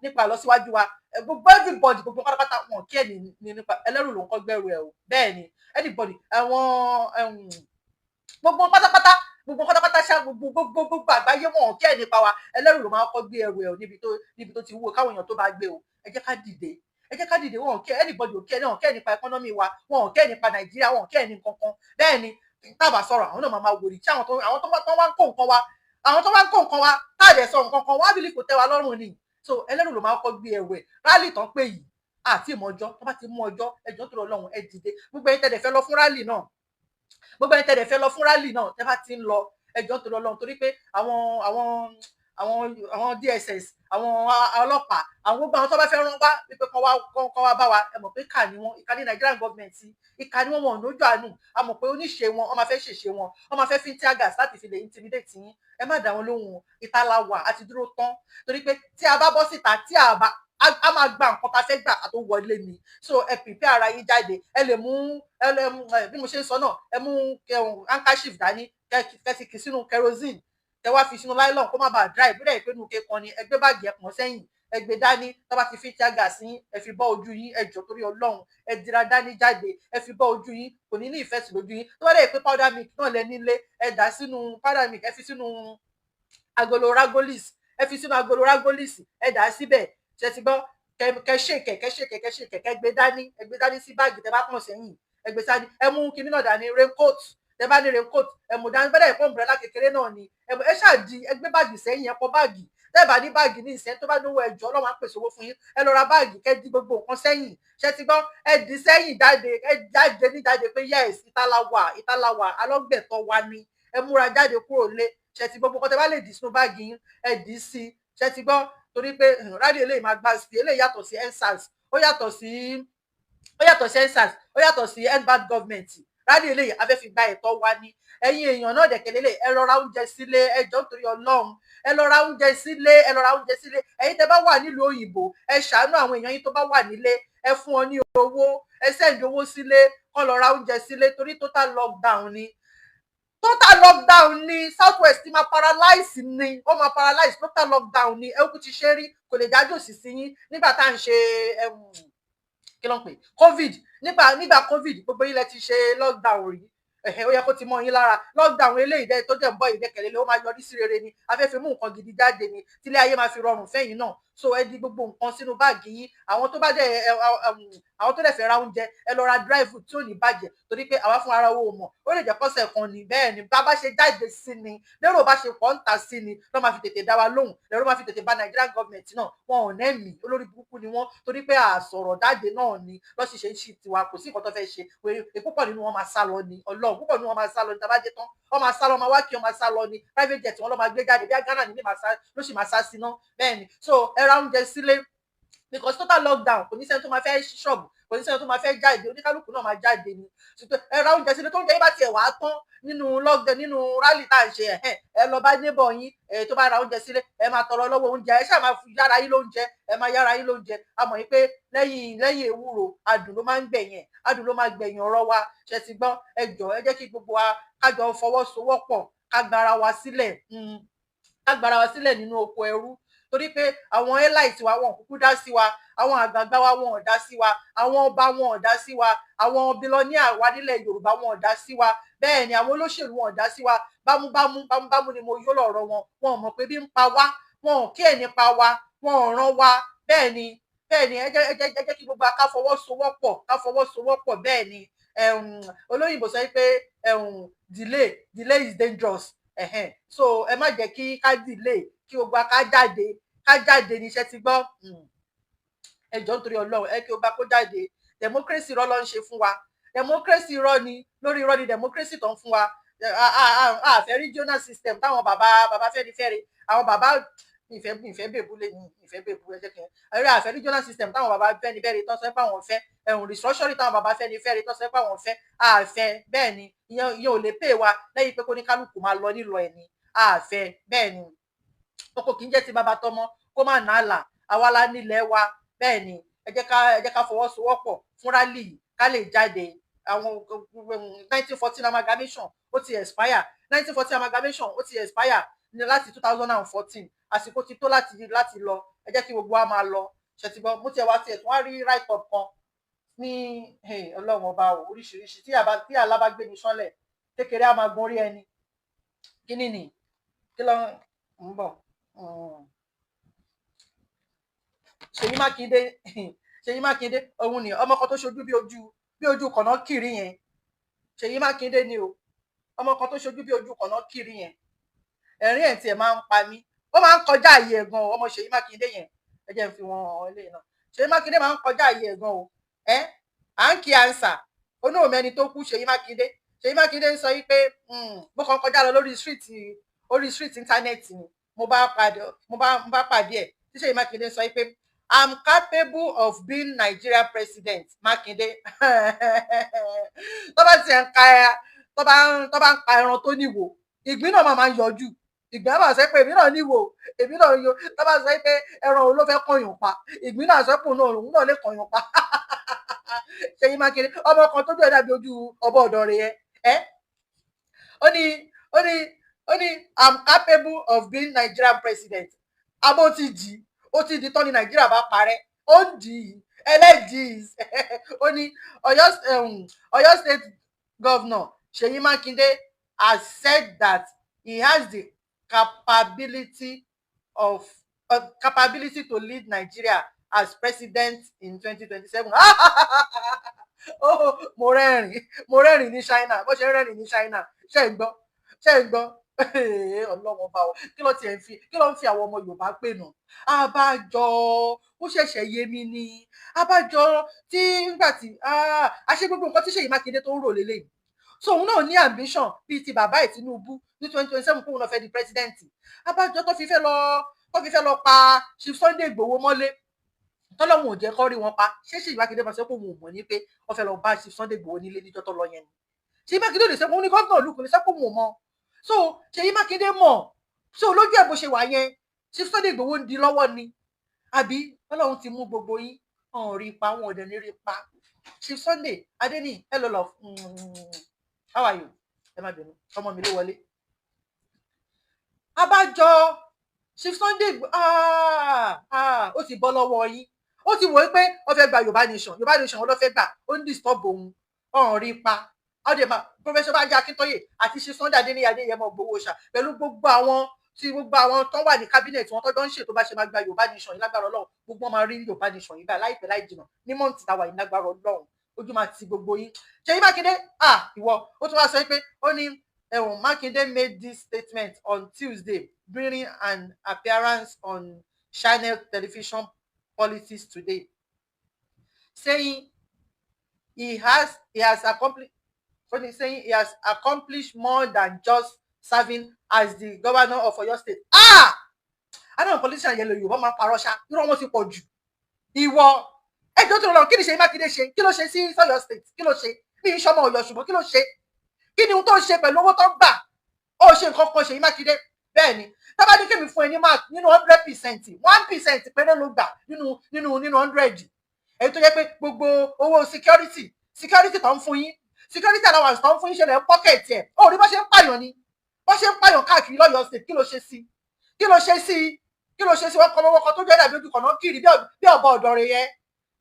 nípa ìlọsíwájú wa. Gbogbo everybody, gbogbo pátápátá, wọn kí ẹ ní nípa. Ẹlẹ́rù ló ń kọ́ gbẹ́rù ẹ o. Bẹ́ẹ̀ ni anybody, àwọn gbogbo pátápátá, gbogbo pátápátá ṣá, gbogbo gbogbo gbogbo àgbáyé, wọn kí ẹ nípa wa. Ẹlẹ́rù ló máa kọ́ gbé ẹrù ẹ níbi tó ti wúwo káwọn èèyàn tó bá gbé o. Ẹ jẹ́ ká dìde, ẹ jẹ́ ká dìde. Wọn kí anybody ò kí ẹ náà kí ẹ nípa economy wa. Wọn ò kí ẹ nípa Nàìjíríà, wọn ò kí ẹ ní kankan. Bẹ́ẹ̀ ni tábà sọ̀rọ̀, àwọn náà máa wòlíì tí àwọn tó wá ń kó nǹkan wa, àwọn tó wá ń kó nǹkan wa, táàdẹ̀ sọ nǹkan kan wá bí kò tẹ́ wa lọ́rùn ni. So ẹlẹ́rù ló máa kọ́ gbé ẹrù ẹ̀. Rally tán pé yìí àti ìmọ̀ ọjọ́ tó bá ti mú ọjọ́, ẹjọ́ tó lọ lọ́hùn, ẹ dìde. Gbogbo ẹ̀yin tẹ̀lé fẹ́ lọ fún rally náà, gbogbo ẹ̀yin tẹ̀lé fẹ́ lọ fún rally náà, tẹ́ bá ti ń lọ, ẹjọ́ tó lọ lọ́hùn, torí pé àwọn DSS, àwọn ọlọ́pàá, àwọn gbogbo àwọn tó bá fẹ́ rán wá wípé kán wá bá wa, ẹ mọ̀ pé ìkà ni wọ́n. Ìkà ní Nigerian government, ìkà ni wọ́n. Wọn ò lójú àánú. A mọ̀ pé oníṣe wọn, wọ́n máa fẹ́ ṣèṣe wọn, wọ́n máa fẹ́ fi tear gas láti fi lè intimidate yín. Ẹ má dá wọn lóhùn. Ìta la wà, a ti dúró tán, torí pé tí a bá bọ́ síta, tí a bá a máa gba nǹkan tá a fẹ́ gbà tó wọlé ni. So ẹ prepare ara yín jáde. Ẹ lè mú, ẹ lè mú bí mo ṣe ń sọ náà, ẹ mú handkerchief dání, kẹ fi kì sínú kerosene, kẹ wá fi sínú nylon kó má bàa dry. Bí dẹ̀ pé inú ike kan ni, ẹ gbé báàgì ẹ pọ̀n sẹ́yìn, ẹ gbé dání. Tó bá ti fi tear gas yín, ẹ fi bọ́ ojú yín. Ẹ jọ̀ọ́, torí Ọlọ́run, ẹ dira dání jáde, ẹ fi bọ́ ojú yín, kò ní ní ìfẹ́ sí lójú yín. Tó bá dẹ̀ pé powder milk náà lẹ nílé, ẹ dà sínú powder milk, ẹ fi sínú agolo Ragolis, ẹ fi sínú agolo Ragolis, ẹ dà á síbẹ̀. Ṣe ti gbọ́? Kẹ ṣèkẹ, kẹ ṣèkẹ, kẹ ṣèkẹ, kẹ gbé dání, ẹ gbé dání sí báàgì tẹ bá pọ̀n sẹ́yìn, ẹ gbé dání. Ẹ mú kinní náà dání, raincoat. Tẹ bá ní raincoat, ẹ mú dání. Bẹ́ẹ̀ pọ̀ umbrella kékeré náà ni ẹ ṣáà di, ẹ gbé báàgì sẹ́yìn, ẹ kọ báàgì. Tẹ́ bá ní báàgì ní ìsẹ́, tó bá lówó, ẹjọ́ Ọlọ́run á pèsè owó fún yín, ẹ lọ ra báàgì, kẹ́ di gbogbo nǹkan sẹ́yìn. Ṣe ti gbọ́? Ẹ dì sẹ́yìn jáde, ẹ jáde ní jáde pé yes, ìta la wà, ìta la wà, alọ́gbẹ̀tọ̀ wa ni. Ẹ Ẹ múra jáde kúrò lé. Ṣe ti gbogbo nǹkan tẹ bá lè dì sínú báàgì yín, ẹ dì í sí. Ṣe ti gbọ́? Torí pé rally eléyìí máa gbá sí. Eléyìí yàtọ̀ sí EndSARS, ó yàtọ̀ sí EndSARS, ó yàtọ̀ sí End Bad Government. Rally eléyìí, a fẹ́ fi gba ẹ̀tọ́ wa ní. Ẹ̀yin èèyàn náà dẹ̀kẹ̀lélẹ̀, ẹ lọ ra oúnjẹ sílé. Ẹ jọ̀ọ́, nítorí Ọlọ́run, ẹ lọ ra oúnjẹ sílé, ẹ lọ ra oúnjẹ sílé. Ẹ̀yin tẹ́ bá wà nílùú òyìnbó, ẹ ṣàánú àwọn èèyàn yín tó bá wà nílé. Ẹ fún wọn ní owó, ẹ send owó sílé, kán lọ ra oúnjẹ sílé, torí total lockdown ni, total lockdown ni. South West ti máa paralyze ni, ó máa paralyze. Total lockdown ni. Ẹ kú ti ṣe rí, kò lè dájú òsì sí yín nígbà tá à ń ṣe, kí ló ń pè, COVID. Nígbà COVID, gbogbo yín lẹ ti ṣe lockdown rí. Ẹ̀hẹ́, ó yẹ kó ti mọ́ yín lára. Lockdown eléyìí dẹ́ tó jẹ́ ń bọ́ ìdẹ́kẹ̀lé, ó máa yọrí sí rere ni. Afẹ́fẹ́ mú nǹkan gidi jáde ni, tílé ayé máa fi rọrùn fẹ́yìn náà. So ẹ di gbogbo nǹkan sínú báàgì yín. Àwọn tó dẹ̀ fẹ́ ra oúnjẹ, ẹ lọ ra dry food tí ò ní bàjẹ́, torí pé àwa fún ara wo mọ̀, ó lè jẹ́ kọ́sẹ̀ kan ni. Bẹ́ẹ̀ ni, bá bá ṣe jáde sí ni, lérò bá ṣe pọ̀ ń ta sí ni, lọ́ máa fi tètè dá wa lóhùn, lérò máa fi tètè bá Nigerian government náà. Wọn ò nẹ́mìí, olórí burúkú ni wọ́n. Torí pé àsọ̀rọ̀ jáde náà ni lọ́sì ṣe ń ṣì tiwa. Kò sí nǹkan tó fẹ́ ṣe. Púpọ̀ nínú wọn máa sá lọ ni. Ọlọ́run, púpọ̀ nínú wọn máa sá lọ ni. Tá bá dé tán, wọ́n máa sá lọ, máa wá kí wọ́n máa sá lọ ni. Private jet wọn lọ́ máa gbé jáde bí Ghana ní máa sá ló sì máa sá sí ná. Bẹ́ẹ̀ ni. So ẹ ra oúnjẹ sílé, because total lockdown, kò ní sẹ́ni tó máa fẹ́ ṣí ṣọ́ọ̀bù, kò ní sẹ́ni tó máa fẹ́ jáde. Oníkálukú náà máa jáde ni. Ẹ ra oúnjẹ sílé. Tó ń jẹ yín bá tiẹ̀ wá tán nínú lockdown, nínú rally tá à ń ṣe, ẹ̀hẹ́n, ẹ lọ bá neighbor yín ẹ tó bá ra oúnjẹ sílé, ẹ máa tọrọ lọ́wọ́ oúnjẹ. Ẹ ṣáà máa yára yín lóúnjẹ, ẹ máa yára yín lóúnjẹ. A mọ̀ yín pé lẹ́yìn ewúro, adùn ló máa ń gbẹ̀yìn, adùn ló máa gbẹ̀yìn ọ̀rọ̀ wa. Ṣe ti gbọ́? Ẹ jọ̀ọ́, ẹ jẹ́ kí gbogbo wa kájọ fọwọ́sowọ́pọ̀, ká gbára wa sílẹ̀, ká gbára wa sílẹ̀ nínú oko ẹrú, torí pé àwọn elite wa, wọn kúkú dá sí wa. Àwọn àgbààgbà wa, wọn ò dá sí wa. Àwọn ọba, wọn ò dá sí wa. Àwọn billionaire wa nílẹ̀ Yorùbá, wọn ò dá sí wa. Bẹ́ẹ̀ ni, àwọn olóṣèlú, wọn ò dá sí wa. Bámúbámú bámúbámú ni mo yó lọ̀rọ̀ wọn. Wọn ò mọ̀ pé bí ń pa wá, wọn ò kí ẹ̀ nípa wa, wọn ò ràn wa. Bẹ́ẹ̀ ni, bẹ́ẹ̀ ni. Ẹ jẹ́ kí gbogbo wa ká fọwọ́sowọ́pọ̀, ká fọwọ́sowọ́pọ̀. Bẹ́ẹ̀ ni. Olóyìnbó sọ pé delay is dangerous. So ẹ má jẹ́ kí ká delay, kí gbogbo wa ká jáde, ká jáde ní. Iṣẹ́ ti gbọ́. Ẹ jọ̀ọ́, nítorí Ọlọ́run, ẹ kí o bá kó jáde. Democracy irọ́ ló ń ṣe fún wa. Democracy irọ́ ni, lórí irọ́ ni democracy tó ń fún wa. Àfẹ́ regional system táwọn bàbá bàbá Fẹ́nifẹ́re, àwọn bàbá ìfẹ́ bèbú lé ní ìfẹ́ bèbú. Ẹ jẹ́ kí ẹ àfẹ́ regional system táwọn bàbá Fẹ́nifẹ́re tó sọ pé àwọn fẹ́, ẹ̀hún, restructuring táwọn bàbá Fẹ́nifẹ́re tó sọ pé àwọn fẹ́, àfẹ́. Bẹ́ẹ̀ ni, ìyẹn ò lè pè wá lẹ́yìn pé kó ní kálukú máa lọ nílọ ẹ̀ ni. Àfẹ́. Bẹ́ẹ̀ ni, oko kì í jẹ́ ti bàbá tọmọ kó má nà á là. Àwa la nílẹ̀ wa. Bẹ́ẹ̀ ni, ẹ jẹ́ ká fọwọ́sowọ́pọ̀ fún rally yìí, ká lè jáde. Àwọn 1914 amalgamation, ó ti expire. 1914 amalgamation, ó ti expire ní láti 2014. Àsìkò ti tó láti lọ. Ẹ jẹ́ kí gbogbo wa máa lọ. Ṣètìgbọ́ mo tiẹ̀ wá tiẹ̀ tún wá rí write up kan ní. Ọlọ́run ọba o, oríṣiríṣi tí àlá bá gbé ní sánlẹ̀ kékeré, á máa gun orí ẹni. Kí ni kí ló ń bọ̀? Ṣèyí Mákindé, Ṣèyí Mákindé, òun ni ọmọ kan tó ṣojú bí ojú kọ̀nà kiri yẹn. Ṣèyí Mákindé ni o, ọmọ kan tó ṣojú bí ojú kọ̀nà kiri yẹn. Ẹ̀rín ẹ̀ tiẹ̀ máa ń pa mí. Ó máa ń kọjá àyè ẹ̀ gan o, ọmọ Ṣèyí Mákindé yẹn. Ẹ jẹ́ n fi wọn hàn eléyìí náà. Ṣèyí Mákindé máa ń kọjá àyè ẹ̀ gan o. Ẹ à ń kí ansa onóòmẹni tó kú. Ṣèyí Mákindé, Ṣèyí Mákindé ń sọ yìí pé mo kàn kọjá lọ lórí street, orí street internet ni mo bá pàdé ẹ̀ tí Ṣèyí Mákindé ń sọ yìí pé, "I'm capable of being Nigeria president." Mákindé, tó bá tiẹ̀ ń ka ẹ, tó bá ń pa ẹran tó níwò, ìgbín náà máa ń yọjú. Ìgbín á máa sọ pé èmi náà níwò, èmi náà yọ. Tó bá sọ pé ẹran òun ló fẹ́ kọyàn pa, ìgbín náà sọ pé òun náà lè kọyàn pa. Ṣèyí Mákindé, ọmọ kan tójú ẹ̀ dàbí ojú ọbọ ọ̀dọ̀ rẹ̀ yẹn ẹ́. Ó ní, "I'm capable of being Nigerian president." Abó ti dì í, ó ti di tán ní Nàìjíríà bá parẹ́. Ó ń dì í ẹlẹ́dìí. Ó ní Ọ̀yọ́ State Governor Ṣèyí Mákindé has said that he has the capability to lead Nigeria as president in 2027. Oh, mo rẹ́rìn, mo rẹ́rìn ní China, bó ṣe ń rẹ́rìn ní China. Ṣé ń gbọ́? Ṣé ń gbọ́? Ọlọ́wọ́n bá ọ, kí ló tiẹ̀ ń fi, kí ló ń fi àwọn ọmọ Yorùbá pè nù? Abájọ, ó ṣẹ̀ṣẹ̀ yé mi ni. Abájọ tí nígbà tí àṣẹ gbogbo nǹkan tí Ṣèyí Mákindé tó ń rò lélẹ́yìí. So òun náà ní ambition bíi ti bàbá ẹ̀ Tinubu ní 2027, kóun náà fẹ́ di president. Abájọ tó fi fẹ́ lọ pa Chief Sunday Igboho mọ́lé, tọ́lọ́hún ò jẹ́ kó rí wọn pa. Ṣé Ṣèyí Mákindé máa sọ pé òun ò mọ̀ ní pé wọ́n fẹ́ lọ bá Chief Sunday Igboho nílé níjọ́ tó lọ yẹn ni? Ṣèyí Mákindé ò lè sọ pé òun ní gómìnà ìlú, kò lè sọ pé òun ò mọ̀. So Ṣèyí Mákindé mọ̀. So lójú ẹ̀ bó ṣe wà yẹn, Chief Sunday Igboho ń di lọ́wọ́ ni, àbí Ọlọ́run ti mú gbogbo yín? Wọn ò rí pa, wọn ò dẹ̀ ní rí pa. Chief Sunday Adéníyì, hello love, how are you? Ẹ má bínú, ọmọ mi ló wọlé. Abájọ Chief Sunday, ah ah, ó ti bọ́ lọ́wọ́ yín. Ó ti wò ó pé ó fẹ́ gba Yorùbá nation. Yorùbá nation ó ló fẹ́ gbà, ó ń disturb òun, ọ̀hún rí pa. Ọdẹ ma Professor Banji Akíntóyè àti Chief Sunday Adéníyì Adéyẹmọ Ìgbòho ṣá, pẹ̀lú gbogbo àwọn tí gbogbo àwọn tó wà ní cabinet wọn tọ́jọ́ ń ṣètò bá ṣe máa gba Yorùbá nation yìí. Lágbára Ọlọ́run, gbogbo wọn máa rí Yorùbá nation yìí báyìí láìpẹ́ láì jìnnà ní month táwa yìí. Lágbára Ọlọ́run, ojú máa ti gbogbo yín. Ṣèyí Mákindé, ah, ìwọ, ó tún wá sọ pé ó ní ẹ̀wọ̀n. Mákindé made this statement on Tuesday during an appearance on Channel Television Politics Today, saying he has accomplished saying he has accomplished more than just serving as the governor of Oyo State. Ah, àwọn politician yẹn lè Yorùbá máa ń parọ́ ṣá, irọ́ wọn ti pọ̀ jù. Ìwọ, ẹjọ́ tó lọ, kí ni Ṣèyí Mákindé ṣe? Kí ló ṣe sí Ọ̀yọ́ State? Kí ló ṣe? Bí iṣẹ́ ọmọ Ọ̀yọ́, ṣùgbọ́n kí ló ṣe? Kí ni ohun tó ń ṣe pẹ̀lú owó tó ń gbà? Ó ṣe nǹkan kan, Ṣèyí Mákindé? Bẹ́ẹ̀ ni, tábà ní kémi fún ẹ ní mark nínú 100%, 1% péré ló gbà nínú 100. Èyí tó jẹ́ pé gbogbo owó security tó ń fún yín, security allowance tó ń fún yín, ṣẹlẹ̀ pocket ẹ̀. Ó rí bó ṣe ń pààyàn ni, bó ṣe ń pààyàn káàkiri lọ́yọ̀ọ́ State. Kí ló ṣe sí? Kí ló ṣe sí? Kí ló ṣe sí? Wọn kọ́ ọmọ kan tó jẹ́ dàbí ojú kọ̀ọ̀nà kiri bí ọ̀bọ ọ̀dọ̀ rẹ̀ yẹn.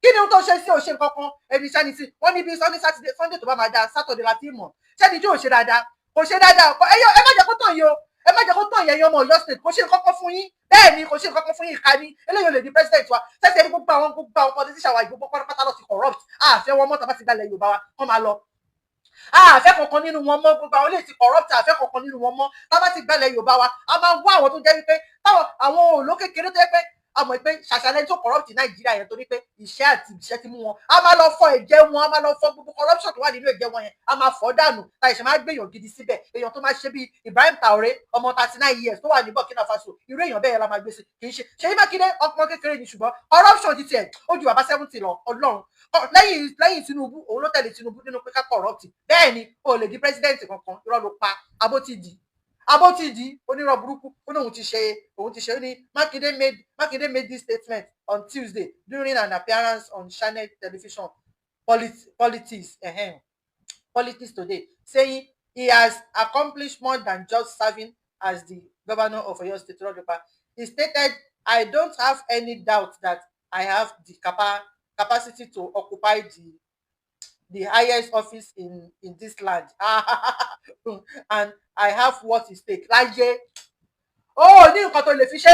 Kí ni ohun tó ṣe sí? Ò ṣe nǹkan kan. Ẹni sani tí wọ́n ní bí Sunday, Saturday, Sunday tó bá máa da, Saturday la ti mọ̀ sẹ́ni tí ò ṣe dáadáa, kò ṣe dáadáa. Ẹ má jẹ́ kó tàn yín o, ẹ má jẹ́ kó tàn yẹn. Ọmọ Ọ̀yọ́ State, kò ṣe nǹkan kan fún yín. Bẹ́ẹ̀ ni, kò ṣe nǹkan kan fún yín. Ìka ní eléyìí ò lè di president wa. Sẹ́sẹ̀ ní gbogbo àwọn politician wa, gbogbo pátápátá lọ ti corrupt. Àfẹ́ wọn mọ́ta bá ti gbalẹ̀ Yorùbá wa, wọ́n máa lọ. Àfẹ́ kankan nínú wọn mọ́. Gbogbo àwọn eléyìí ti corrupt, àfẹ́ kankan nínú wọn mọ́. Tá bá ti gbalẹ̀ Yorùbá wa, a máa wá àwọn tó jẹ́ wípé táwọn àwọn òló kékeré tó jẹ́ pé a mọ̀ pé ṣàṣàlẹ̀ tó corrupt Nàìjíríà yẹn, torí pé ìṣẹ́ àti ìṣẹ́ ti mú wọn, a máa lọ fọ ẹ̀jẹ̀ wọn, a máa lọ fọ gbogbo corruption tó wà nínú ẹ̀jẹ̀ wọn yẹn, a máa fọ dànù. Ta ìṣẹ̀ máa gbé èèyàn gidi síbẹ̀, èèyàn tó máa ṣe bíi Ibrahim Traoré, ọmọ 39 years tó wà ní Burkina Faso. Irú èèyàn bẹ́ẹ̀ la máa gbé sí, kì í ṣe Ṣèyí Mákindé. Ọmọ kékeré ni, ṣùgbọ́n corruption ti tiẹ̀ ó ju bàbá 70 lọ. Ọlọ́run, lẹ́yìn Tinubu, òun ló tẹ̀lé Tinubu nínú pé ká corrupt. Bẹ́ẹ̀ ni, o lè di president kankan. Irọ́ ló pa. Abó ti di onírọ́ burúkú. Ó ní òun ti ṣe, òun ti ṣe. Ó ní Mákindé made this statement on Tuesday during an appearance on Channel Television Politics Today, saying he has accomplished more than just serving as the governor of Oyo State. Rọ́dùpá, he stated, "I don't have any doubt that I have the capacity to occupy the highest office in this land and I have what it takes." Láyé, ó ní nǹkan tó lè fi ṣe.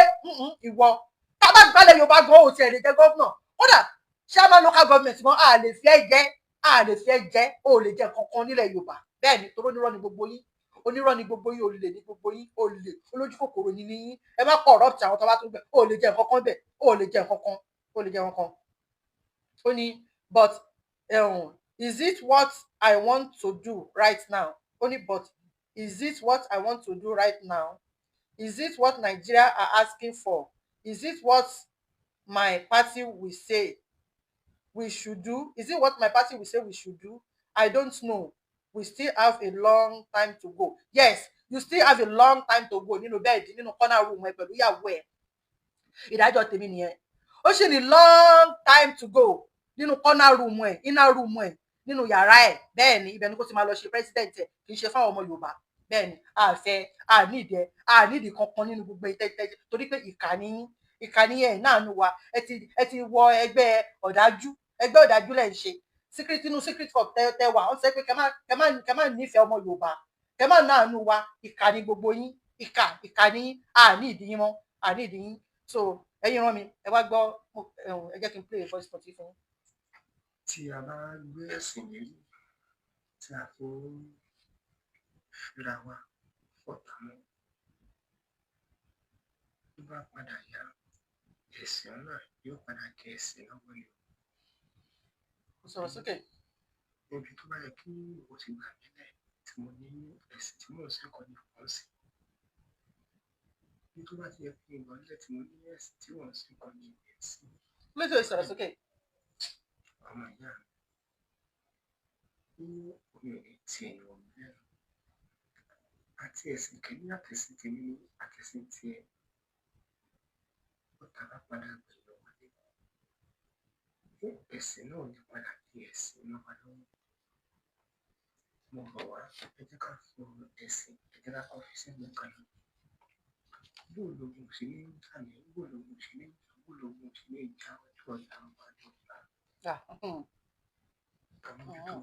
Ìwọ, tá a bá gbálẹ̀ Yorùbá gan, ó tiẹ̀ lè jẹ́ gómìnà. Kódà chairman local government mọ́, a lè fi ẹ́ jẹ́, a lè fi ẹ́ jẹ́. Ó lè jẹ́ kankan nílẹ̀ Yorùbá. Bẹ́ẹ̀ ni, torí onírọ́ ni gbogbo yín, onírọ́ ni gbogbo yín, olè ní gbogbo yín, olè olójú kòkòrò ní yín. Ẹ má corrupt àwọn tó bá tún gbẹ. Ó lè jẹ́ nǹkan bẹ́ẹ̀, ó lè jẹ́ nǹkan, ó lè jẹ́ nǹkan. Ó ní, "But is it what I want to do right now?" Ó ní, "But is it what I want to do right now? Is it what Nigeria are asking for? Is it what my party will say we should do? Is it what my party will say we should do? I don't know. We still have a long time to go." Yes, you still have a long time to go nínú bed, nínú corner room ẹ pẹ̀lú ìyàwó ẹ. Ìdájọ́ tèmi nìyẹn. Ó sì ní long time to go nínú corner room ẹ, inner room ẹ, nínú yàrá ẹ. Bẹ́ẹ̀ ni, ibẹ̀ ni kó ti máa lọ ṣe president ẹ, kì í ṣe fáwọn ọmọ Yorùbá. Bẹ́ẹ̀ ni, àfẹ́ àníìdẹ àníìdí kankan nínú gbogbo ìtẹ́tẹ́, torí pé ìkànnì ìkànnì ẹ̀ náà nù wá. Ẹ ti wọ ẹgbẹ́ ọ̀dájú, ẹgbẹ́ ọ̀dájú lẹ̀ ń ṣe. Secret, inú secret club tẹ wà, ó sọ pé kẹ má nífẹ̀ẹ́ ọmọ Yorùbá, kẹ má náànú wa. Ìkà ni gbogbo yín, ìkà, ìkà ní. Àní ìdí yín mọ́, àní ìdí yín. So ẹ̀yin rán mi, ẹ wá gbọ́, ẹ jẹ́ kí n play voice note fún yín. Tí a bá gbé ẹ̀sìn lérí tí a fi ń fira wa fọ̀tá mọ́, tó bá padà yá, ẹ̀sìn náà yóò padà jẹ ẹ̀sìn lọ́wọ́ ni. Kò sọ̀rọ̀ sókè. Níbi tó bá yẹ kí o ti gbà mílẹ̀. Tí mo ní ẹ̀sìn tí mò ń sìn kọ́ ni mò ń sìn. Bí tó bá ti yẹ kí n gbọ́n lẹ̀ tí mo ní ẹ̀sìn tí mò ń sìn kọ́ ni ẹ̀sìn. Lójú ìsọ̀rọ̀ sókè. Ọmọ ìyá mi ní omi ò ní ti ẹ̀yìn wọ̀ mí lẹ́nu. Àti ẹ̀sìn kìíní, àtẹ̀sìn tèmi ní àtẹ̀sìn tiẹ̀, ó ta bá padà gbẹ̀yìn wọlé. Ṣé ẹ̀sìn náà ní padà di ẹ̀sìn mọ́ wa lọ́wọ́? Mo bọ̀ wá, ẹ jẹ́ ká fi ọ̀rọ̀ ẹ̀sìn, ẹ jẹ́ ká kọ́ fi sẹ́gbẹ̀ẹ́ kan náà. Bó lógun ò ṣe ní jà mí, bó lógun ò ṣe ní jà, bó lógun ò ṣe ní jà ọjọ́ ọ̀la ọba àdọ́gba. Ká mójútó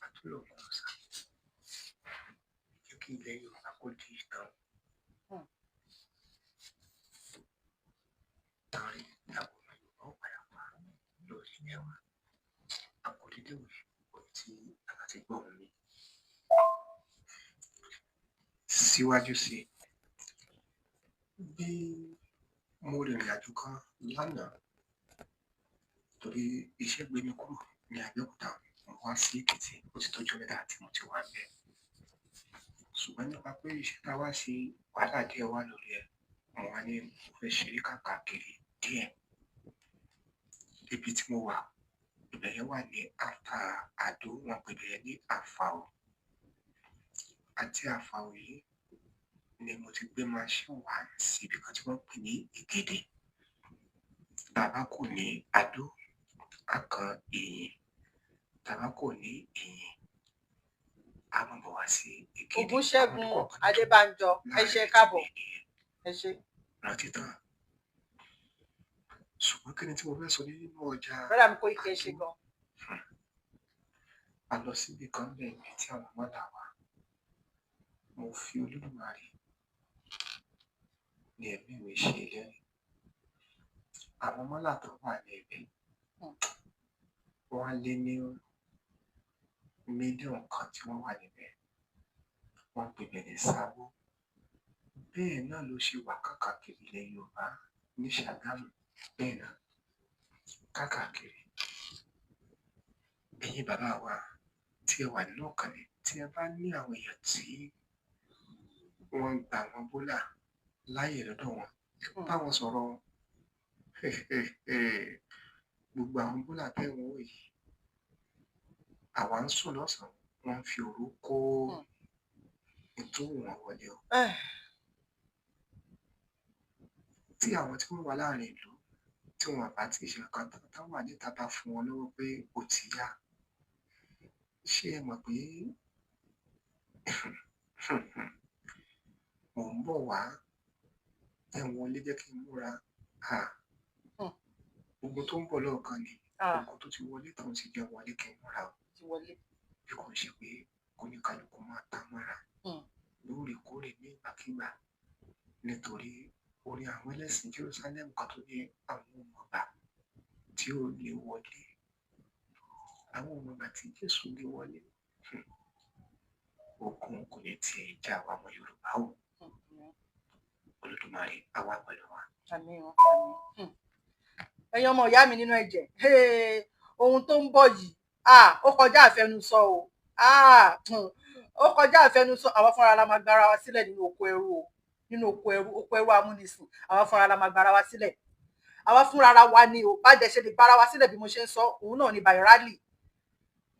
àtúlọ̀kùn ọ̀sà. Jẹ́ kí ilẹ̀ Yorùbá kó di ìtàn. Tàrí làwọn ọmọ Yorùbá ó padà wá lórí ilẹ̀ wa. Àkọlé òwe òun tí a bá ti gbọ́ òun ni. Síwájú sí i, bí mo rìnrìn àjò kan lánàá torí iṣẹ́ gbé mi kúrò ní Abẹ́òkúta, mo wá sí Èkìtì, ó ti tọ́jọ́ mẹ́ta tí mo ti wà níbẹ̀. Ṣùgbọ́n nípa pé iṣẹ́ tá a wá ṣe, wàhálà díẹ̀ wà lórí ẹ̀, mo wá ní mo fẹ́ ṣeré káàkiri díẹ̀. Ibi tí mo wà, ibẹ̀ yẹn wà ní after Àdó, wọ́n pè ibẹ̀ yẹn ní Àfàò. Àti Àfàò yìí ni mo ti gbé machine wá sí ibi kan tí wọ́n pè ní Ìgèdè. Tá a bá kúrò ní Àdó, á kan Ìyìn. Tá a bá kúrò ní Ìyìn, á máa bọ̀ wá sí Ìgèdè. Àwọn Ògúnṣẹ́gun ọdún kọ̀ọ̀kan náà tó Adébánjọ, ẹ ṣe láàrin káàbọ̀. ìyẹn Ẹ ṣe. rántí tán. Ṣùgbọ́n kí ni tí mo fẹ́ sọ nínú ọjà Brother mi Kóìkì, ẹ ṣe Àdó? gan. A lọ síbi kan bẹ́ẹ̀ ibi tí àwọn mọ́là wà. Mo fi Olódùmarè ní ẹ̀mí mi ṣe ìlérí. Àwọn mọ́là tó wà ní ibẹ̀, wọ́n lé ní 1 million tí wọ́n wà níbẹ̀. Wọ́n pè bẹ̀ ní Sábó. Bẹ́ẹ̀ náà ló ṣe wà káàkiri ilẹ̀ Yorùbá ní Ṣàgámù, bẹ́ẹ̀ náà káàkiri. Ẹ̀yin bàbá wa tí ẹ wà nínú ìkànnì, tí ẹ bá ní àwọn èèyàn tí wọ́n ń gba àwọn bólà láàyè lọ́dọ̀ wọn, ẹ bá wọn sọ̀rọ̀ o. Gbogbo àwọn bólà tẹ́ ń wò yìí, àwa ń sùn lọ́sàn-án, wọ́n ń fi òru kó ohun tó wù wọ́n wọlé o. Tí àwọn tí wọ́n wà láàrin ìlú tí wọn bá tí ì ṣe nǹkan tán, tán wà níta bá fún wọn lọ́wọ́ pé ó ti yá. Ṣé ẹ mọ̀ pé mò ń bọ̀ wá, ẹ wọlé jẹ́ kí n múra. Ogun tó ń bọ̀ lọ́ọ̀kan ni, ogun tó ti wọlé tán ti jẹ́ wọlé kí n múra o. Ti wọlé. Bí kò ṣe pé kóníkálukú máa ta mọ́ra lóòrèkóòrè ní ìgbàkígbà nítorí orin àwọn ẹlẹ́sìn Jerusalem kan tó ní àwọn ọmọọba tí ó lè wọlé, àwọn ọmọọba tí Jésù lè wọlé. Ogun kò ní tiẹ̀ já wa ọmọ Yorùbá o. Olódùmarè á wà pẹ̀lú wa. Àmín o, àmín. Ẹ̀yin ọmọ ìyá mi nínú ẹ̀jẹ̀, ohun tó ń bọ̀ yìí, ó kọjá àfẹnusọ o. Ó kọjá àfẹnusọ. Àwa fúnra la máa gbára wa sílẹ̀ nínú oko ẹrú o, nínú oko ẹrú, oko ẹrú amúnisìn. Àwa fúnra la máa gbára wa sílẹ̀, àwa fúnra ra wa ni o. Bá dẹ̀ ṣe lè gbára wa sílẹ̀ bí mo ṣe ń sọ, òun náà ni by rally.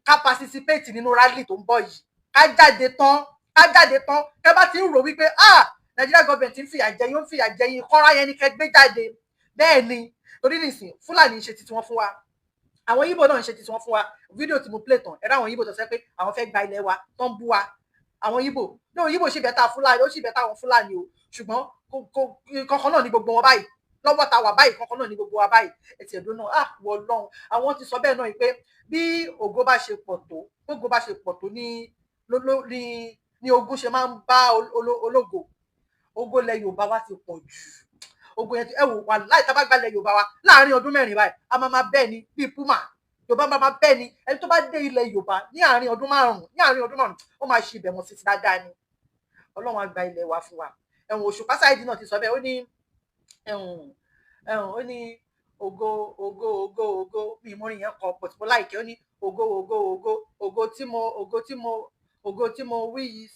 Ká participate nínú rally tó ń bọ̀ yìí, ká jáde tán, ká jáde tán. Kẹ́ bá ti ń rò wípé, ah, Nigeria government ń fìyà jẹ yín, ó ń fìyà jẹ yín, kọ́ra yẹn ni kẹ́ gbé jáde. Bẹ́ẹ̀ ni, torí nìsín Fúlàní ń ṣe titi wọn fún wa, àwọn Yíbò náà ń ṣe titi wọn fún wa. Fídíò tí mo play tán, ẹ̀rọ àwọn Yíbò tó sọ pé àwọn fẹ́ gba ilẹ̀ wa tó ń bú wa. Àwọn Yíbò náà, Yíbò ṣì better Fúlàní, ó sì better àwọn Fúlàní o. Ṣùgbọ́n kankan náà ní gbogbo wọn báyìí lọ́wọ́ ta wà báyìí, kankan náà ní gbogbo wa báyìí. Ẹtì ẹ̀dùn náà, ah, wọ lọ́hùn, àwọn ti sọ bẹ́ẹ̀ náà pé bí ògo bá ṣe pọ̀ tó, gbogbo bá ṣe pọ̀ tó ní ní ogun ṣe máa ń bá ológo. Ògo ilẹ̀ Yorùbá wa ti pọ̀ jù. Ogun yẹn, ẹ wò wà láì tá bá gbalẹ̀ Yorùbá wa láàrin ọdún 4 báyìí, a máa máa bẹ́ẹ̀ ni bíi puma. Yorùbá máa máa bẹ́ẹ̀ ni. Ẹni tó bá dé ilẹ̀ Yorùbá ní àárín ọdún 5, ní àárín ọdún 5, ó máa ṣe ibẹ̀ mọ́ títí dáadáa ni. Ọlọ́run á gba ilẹ̀ wa fún wa. Ẹ̀wọ̀n Òṣùpá Sáìdì náà ti sọ bẹ́ẹ̀. Ó ní ẹ̀wọ̀n ẹ̀wọ̀n, ó ní ògo, ògo, ògo, ògo. Mi ìmúrin yẹn kọ pọ̀ tí mo láìkẹ́. Ó ní Ògo, ògo, ògo, ògo tí mo, ògo tí mo, ògo tí mo wí yìí,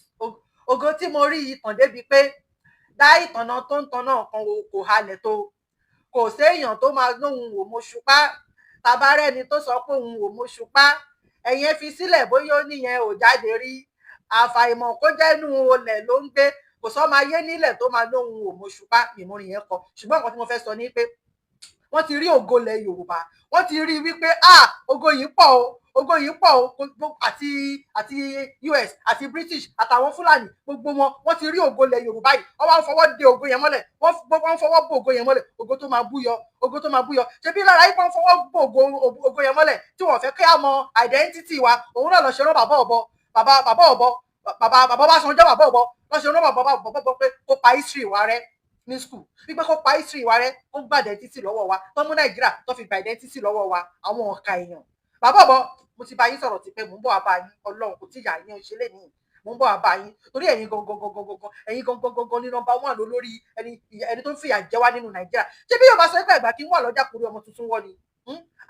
ògo tí mo rí yìí tàn débi pé dá ìtànà tó ń tanná kan kò halẹ̀ tó. Kò séèyàn tó máa lóhun wò mo ṣùpá, tabarẹ́ni tó sọ pé òun wò mo ṣùpá, ẹ̀yin fi sílẹ̀, bóyá ó níyẹn ò jáde rí. Àfàìmọ̀ kó jẹ́nu olè ló ń gbé. Kò sọ́mọ ayé nílẹ̀ tó máa lóhun wò mo ṣùpá. Ìmúrin yẹn kọ, ṣùgbọ́n nǹkan tí mo fẹ́ sọ ni pé wọ́n ti rí ògo ilẹ̀ Yorùbá, wọ́n ti rí wípé, ah, ògo yìí pọ̀ o, ògo yìí pọ̀ o. Àti US àti British àtàwọn Fúlàní, gbogbo wọn, wọ́n ti rí ògo ilẹ̀ Yorùbá yìí. Wọ́n wá ń fọwọ́ de ògo yẹn mọ́lẹ̀, wọ́n ń fọwọ́ bo ògo yẹn mọ́lẹ̀. Ògo tó máa búyọ, ògo tó máa búyọ. Ṣebí lára yìí, wọ́n fọwọ́ bo ògo yẹn mọ́lẹ̀ tí wọ́n fẹ́ kí á mọ identity wa. Òun náà lọ ṣe rán bàbá ọ̀bọ, bàbá ọ̀bọ, bàbá Ọbásanjọ́, bàbá ọ̀bọ lọ ṣe rán bàbá ọ̀bọ pé kó pa history wa rẹ́ ní school, wípé kó pa history wa rẹ́, kó gba identity lọ́wọ́ wa, tó mú Nàìjíríà tó fi gba identity lọ́wọ́ wa. Àwọn ọ̀ka èèyàn, bàbá ọ̀bọ, mo ti bá yín sọ̀rọ̀ tipẹ́, mò ń bọ̀ wá bá yín. Ọlọ́run kò tí yà yín ṣe lé ní, mò ń bọ̀ wá bá yín, torí ẹ̀yin gangan gangan gangan, ẹ̀yin gangan gangan ní number one lórí ẹni tó ń fìyà jẹ wá nínú Nàìjíríà. Ṣé bí yóò bá sọ pé àgbà kí ń wà lọ́jà kórí ọmọ tuntun wọ́ ni?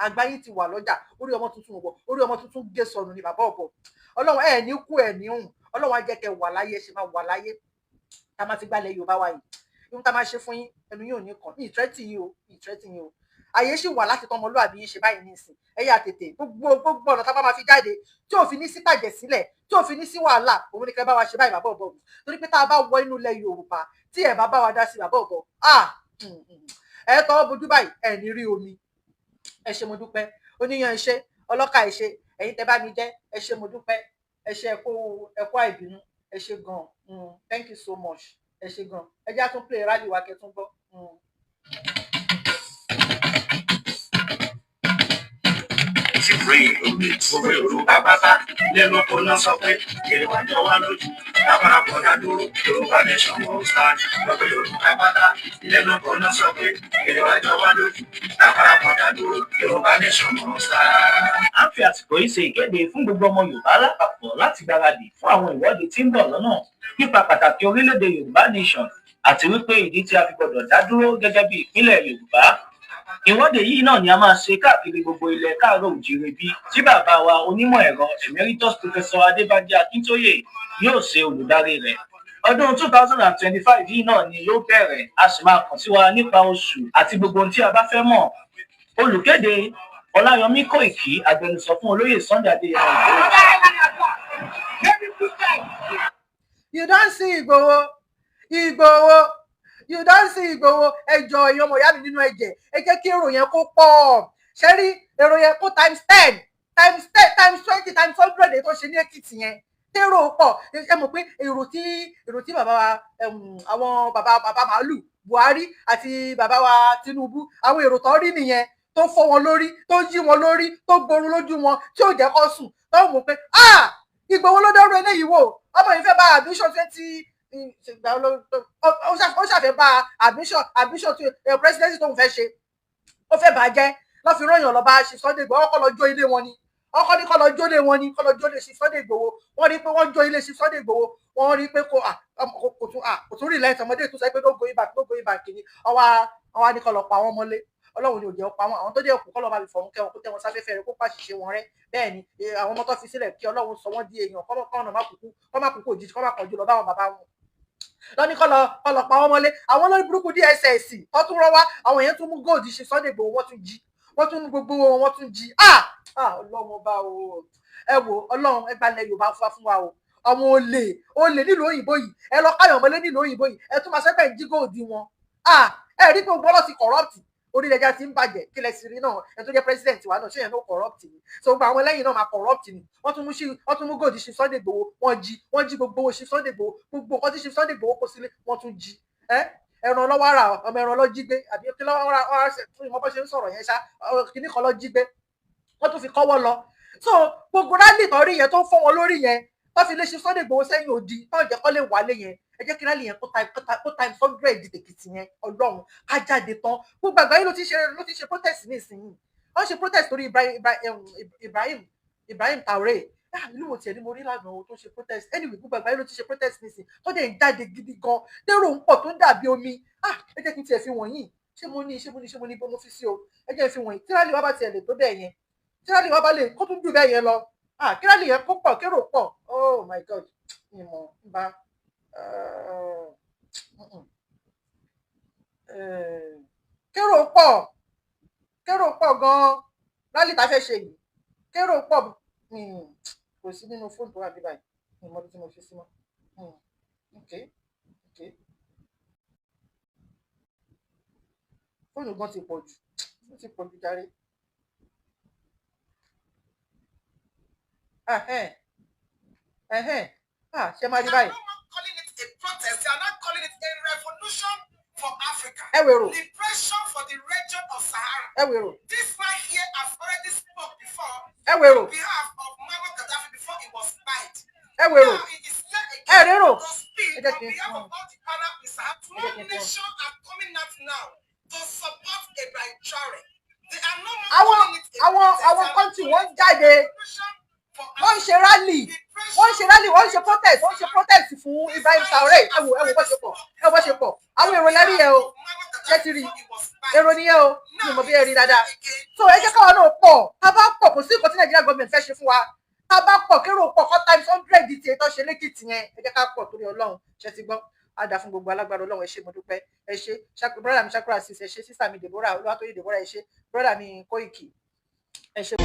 Àgbà yín ti wà lọ́jà, orí ọmọ tuntun wọ̀, orí ọmọ tuntun gé sọnù ni. Bàbá ọ̀bọ, Ọlọ́run ẹ̀ ní kú, ẹ̀ ní hùn. Ọlọ́run á jẹ́ kẹ́ wà láyé, ṣe máa wà láyé tá a máa fi gbálẹ̀ Yorùbá wa yìí. Ohun tá a máa ṣe fún yín, ẹnu yín ò ní kàn ní ìtírẹ́tì yín o, ìtírẹ́tì yín o. Àyè sì wà láti tọmọlúàbí yín ṣe báyìí nísìn. Ẹ yà tètè, gbogbo ọ̀nà tá a bá máa fi jáde tí ò fi ní sí tàjẹ̀ sílẹ̀, tí ò fi ní sí wàhálà, òun ni kẹ́ bá wa ṣe báyìí, bàbá ọ̀bọ. Torí pé tá a bá wọ inú ilẹ̀ Yorùbá, tí ẹ bá bá wa dá sí, bàbá ọ̀bọ, ah, ẹ tọwọ́ bojú báyìí, ẹ ní rí omi. Ẹ ṣé, mo dúpẹ́. Oníyan, ẹ ṣé. Ọlọ́kà, ẹ ṣé. Ẹ̀yin tẹ́ bá mi jẹ́, ẹ ṣé, mo dúpẹ́. Ẹ ṣé, ẹ kú àìbínú. Ẹ ṣé gan. Thank you so much. Ẹ ṣé gan. Ẹ jẹ́ á tún play rally wa kẹ́ tún gbọ́. Gbogbo Yorùbá pátá lẹ́nu kò náà sọ pé èrè wá jọ wá lójú. Lápapọ̀ dá dúró, Yorùbá nation won't stand. Gbogbo Yorùbá pátá lẹ́nu kò náà sọ pé èrè wá jọ wá lójú. Lápapọ̀ dá dúró, Yorùbá nation won't stand. À ń fi àsìkò yìí ṣe ìkéde fún gbogbo ọmọ Yorùbá lápapọ̀ láti gbáradì fún àwọn ìwọ́de tí ń bọ̀ lọ́nà nípa pàtàkì orílẹ̀-èdè Yorùbá nation, àti wípé ìdí tí a fi gbọdọ̀ dá dúró gẹ́gẹ́ bí ìpínlẹ̀ Yorùbá. Ìwọ́de yìí náà ni a máa ṣe káàkiri gbogbo ilẹ̀ káàárọ̀ òjíire bí tí bàbá wa onímọ̀ ẹ̀rọ Emeritus Professor Adébánjí Akíntóyè yóò ṣe olùdarí rẹ̀. Ọdún 2025 yìí náà ni yóò bẹ̀rẹ̀. A sì máa kàn sí wa nípa oṣù àti gbogbo ohun tí a bá fẹ́ mọ̀. Olùkéde: Ọláyọmí Kóìkì, agbẹnusọ fún Olóyè Sunday Adéyẹmọ Ìgbòho. You don see Igboho, Igboho, you don see Igboho. Ẹjọ, èèyàn ọmọ ìyá mi nínú ẹ̀jẹ̀, ẹ jẹ́ kí èrò yẹn kó pọ̀. Ṣe rí èrò yẹn kó times 10, times 10, times 20, times 100, èyí tó ṣe ní Èkìtì yẹn, tèrò pọ̀. Ẹ mọ̀ pé èrò tí bàbá wa, àwọn bàbá màálù Buhari àti bàbá wa Tinubu, àwọn èrò tó rí nìyẹn tó fọ́ wọn lórí, tó yí wọn lórí, tó gborun lójú wọn, tí ò jẹ́ kó sùn, tó mọ̀ pé, ah, Ìgbòho ló dọ́rọ̀ eléyìí wò. Ọmọ yìí fẹ́ bá ambition 20, ó ṣàfẹ́ bá ambition presidency tóun fẹ́ ṣe, ó fẹ́ bàjẹ́. Lọ́ fi rán èèyàn lọ bá ṣe Sunday Igboho. Ọkọ̀ lọ jó ilé wọn ni, ọkọ ní kọ́ lọ jó ilé wọn ni, kọ́ lọ jó ilé ṣe Sunday Igboho. Wọ́n rí pé wọ́n jó ilé ṣe Sunday Igboho, wọ́n rí pé kò tún rí lẹ́yìn ọmọdé tó sọ pé no going back, no going back ni. Ọwọ́ ní kọ́ lọ pa wọ́n mọ́lé. Ọlọ́run ni ò jẹ́ ọpa wọn. Àwọn tó dé òkú, kọ́ lọ́ọ́ bá fi fọ̀run kẹ́ wọn, kó tẹ́ wọn sáfẹ́fẹ́ rẹ̀, kó pàṣìṣe wọn rẹ́. Bẹ́ẹ̀ ni àwọn ọmọ tó fi sílẹ̀, kí Ọlọ́run sọ wọ́n di èèyàn, kọ́ má kúkú, kọ́ má kúkú òjijì, kọ́ má kọjú lọ báwọn bàbá wọn lọ́ní kọ́ lọ pa wọ́n mọ́lé. Àwọn olórí burúkú DSS tó tún rọ́ wá, àwọn èèyàn tún mú gold ṣe Sunday Igboho, wọ́n tún jí, wọ́n tún mú gbogbo wọn, wọ́n tún jí. Ah, ah, Ọlọ́run ọba o! Ẹ wo, Ọlọ́run, ẹ gbalẹ̀ Yorùbá fún wa o. Àwọn olè nílùú òyìnbó yìí, ẹ lọ káyọ̀ mọ́lé nílùú òyìnbó yìí, ẹ tún máa sẹ́pẹ̀ ń jí gold wọn. Ah, ẹ rí pé gbogbo ọlọ́sìn corrupt, orílẹ̀ èdè ti ń bàjẹ́. Kí lẹ sì rí náà? Ẹ tó jẹ́ president wa náà, ṣé yẹn ló corrupt ni? So gbogbo àwọn ẹlẹ́yìn náà máa corrupt ni. Wọ́n tún mú gold ṣe Sunday Igboho, wọ́n jí, wọ́n jí gbogbo owó ṣe Sunday Igboho, gbogbo nǹkan tí ṣe Sunday Igboho kó sílé, wọ́n tún jí. Ẹ ẹran lọ́wọ́ ara ọmọ ẹran lọ jí gbé, àbí kí lọ́wọ́ ara ìmọ̀ bó ṣe ń sọ̀rọ̀ yẹn ṣá, kíní kan lọ jí gbé, wọ́n tún fi kọ́wọ́ lọ. So gbogbo rally tó rí yẹn, tó ń fọ́ wọn lórí yẹn, tó fi lè ṣe Sunday Igboho sẹ́yìn odi, tó jẹ́ kó lè wálé yẹn, ẹ jẹ́ kí rally yẹn kó times 100 tèkìtì yẹn. Ọlọ́run, ká jáde tán. Gbogbo àgbáyé ló ti ṣe protest nísìnyí. Wọ́n ṣe protest torí Ibrahim Traoré. Ìlú wo tiẹ̀ ni mo rí lánàá o tó ṣe protest? Anyway, gbogbo àgbáyé ló ti ṣe protest nísìnyí, tó dẹ̀ ń jáde gidi gan, térò ń pọ̀ tó ń dàbí omi. Ah, ẹ jẹ́ kí n tiẹ̀ fi wọ̀nyí. Ṣé mo ní, ṣé mo ní, ṣé mo ní bó mo fi sí o? Ẹ jẹ́ n fi wọ̀nyí. Tí rally wá bá tiẹ̀ lè tó bẹ́ẹ̀ yẹn, tí Tí rally wa bá lè kó tún jù bẹ́ẹ̀ yẹn lọ, ah, kí rally yẹn kó pọ̀, kérò pọ̀. Oh my God, ìmọ̀ ń bá kérò pọ̀, kérò pọ̀ gan-an. Rally tá a fẹ́ ṣe yìí, kérò pọ̀. Kò sí nínú fóònù tó wà bí báyìí, ìmọ̀ bí tí mo fi sí mọ́. Ok, fóònù gan ti pọ̀ jù, ó ti pọ̀ jù jàre. Ẹhẹ́n, ẹhẹ́n, ah, ṣe máa rí báyìí. Calling it a protest. They are not calling it a revolution for Africa. Ẹ wèrò. Liberation for the region of Sahara. Ẹ wèrò. This man here has already spoke before Ẹ wèrò. on behalf of Muammar Gaddafi before he was spied. Ẹ wèrò. Now he is here Ẹ again rérò. to speak Ẹ jẹ́ on kí n behalf fún of all the Arab in Sahara. Ẹ jẹ́ kí One n fún. nation are coming out now to support Ibrahim Traore. They are no more Àwọn calling it a àwọn protest. àwọn They are country calling wọ́n it a jáde, revolution for wọ́n ń ṣe rally, wọ́n ń ṣe rally, wọ́n ń ṣe protest, wọ́n ń ṣe protest fún Ibrahim Traore. Ẹ wò, ẹ wò bó ṣe pọ̀, ẹ wò bó ṣe pọ̀. Àwọn èrò lẹ́rí yẹn o, ṣé ti rí èrò nìyẹn o? Mi ò mọ̀ bí ẹ rí dáadáa. So ẹ jẹ́ káwọn náà pọ̀. Tá a bá pọ̀, kò sí nǹkan tí Nàìjíríà gọọmenti fẹ́ ṣe fún wa. Tá a bá pọ̀, kérò pọ̀, kọ́ times 100 ti ètò ṣe lẹ́kìtì yẹn. Ẹ jẹ́ ká pọ̀ torí Ọlọ́run. Ṣe ti gbọ́? Á dà fún gbogbo alágbára Ọlọ́run. Ẹ ṣé, mo dúpẹ́. Ẹ ṣé, brother mi Shakura Sis, ẹ ṣé. Sister mi Deborah Olúwatóyè Deborah, ẹ ṣé. Brother mi Koiki, ẹ ṣé.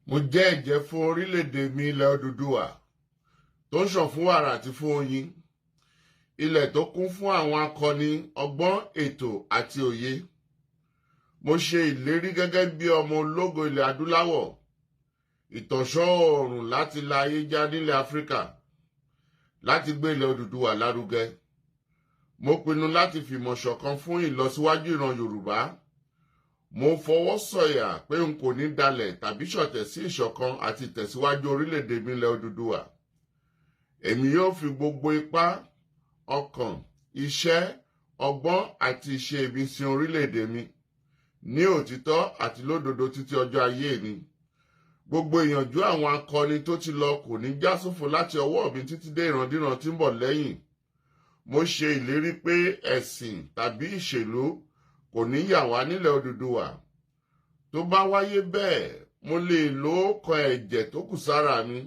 Mo jẹ́ ẹ̀jẹ́ fún orílẹ̀-èdè mi, ilẹ̀ Odùduwà tó ń ṣàn fún wàrà àti fún oyin, ilẹ̀ tó kún fún àwọn akọni, ọgbọ́n, ètò àti òye. Mo ṣe ìlérí gẹ́gẹ́ bí ọmọ ológo ilẹ̀ adúláwọ̀, ìtànṣán oòrùn láti la ayé já nílẹ̀ Áfíríkà, láti gbé ilẹ̀ Odùduwà lárugẹ. Mo pinnu láti fìmọ̀ ṣọ̀kan fún ìlọsíwájú ìran Yorùbá. Mo fọwọ́ sọ̀yà pé n kò ní dalẹ̀ tàbí ṣọ̀tẹ̀ sí ìṣọ̀kan àti ìtẹ̀síwájú orílẹ̀-èdè mi, ilẹ̀ Odùduwà. Èmi yóò fi gbogbo ipá, ọkàn, iṣẹ́, ọgbọ́n àti ìṣe mi sin orílẹ̀-èdè mi ní òtítọ́ àti lódodo títí ọjọ́ ayé mi. Gbogbo ìyànjú àwọn akọni tó ti lọ kò ní já sófo láti ọwọ́ mi títí dé ìrandíran tí ń bọ̀ lẹ́yìn. Mo ṣe ìlérí pé ẹ̀sìn tàbí ìṣèlú kò ní yà wá nílẹ̀ Odùduwà. Tó bá wáyé bẹ́ẹ̀, mo lè lo ọkàn ẹ̀jẹ̀ tó kù sára mi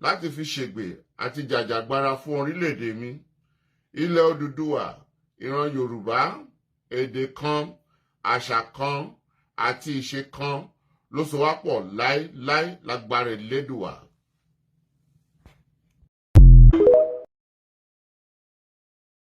láti fi ṣègbè àti jàjàgbara fún orílẹ̀-èdè mi, ilẹ̀ Odùduwà, ìran Yorùbá. Èdè kan, àṣà kan àti ìṣe kan ló so wá pọ̀ láéláé lágbára Elédùwà.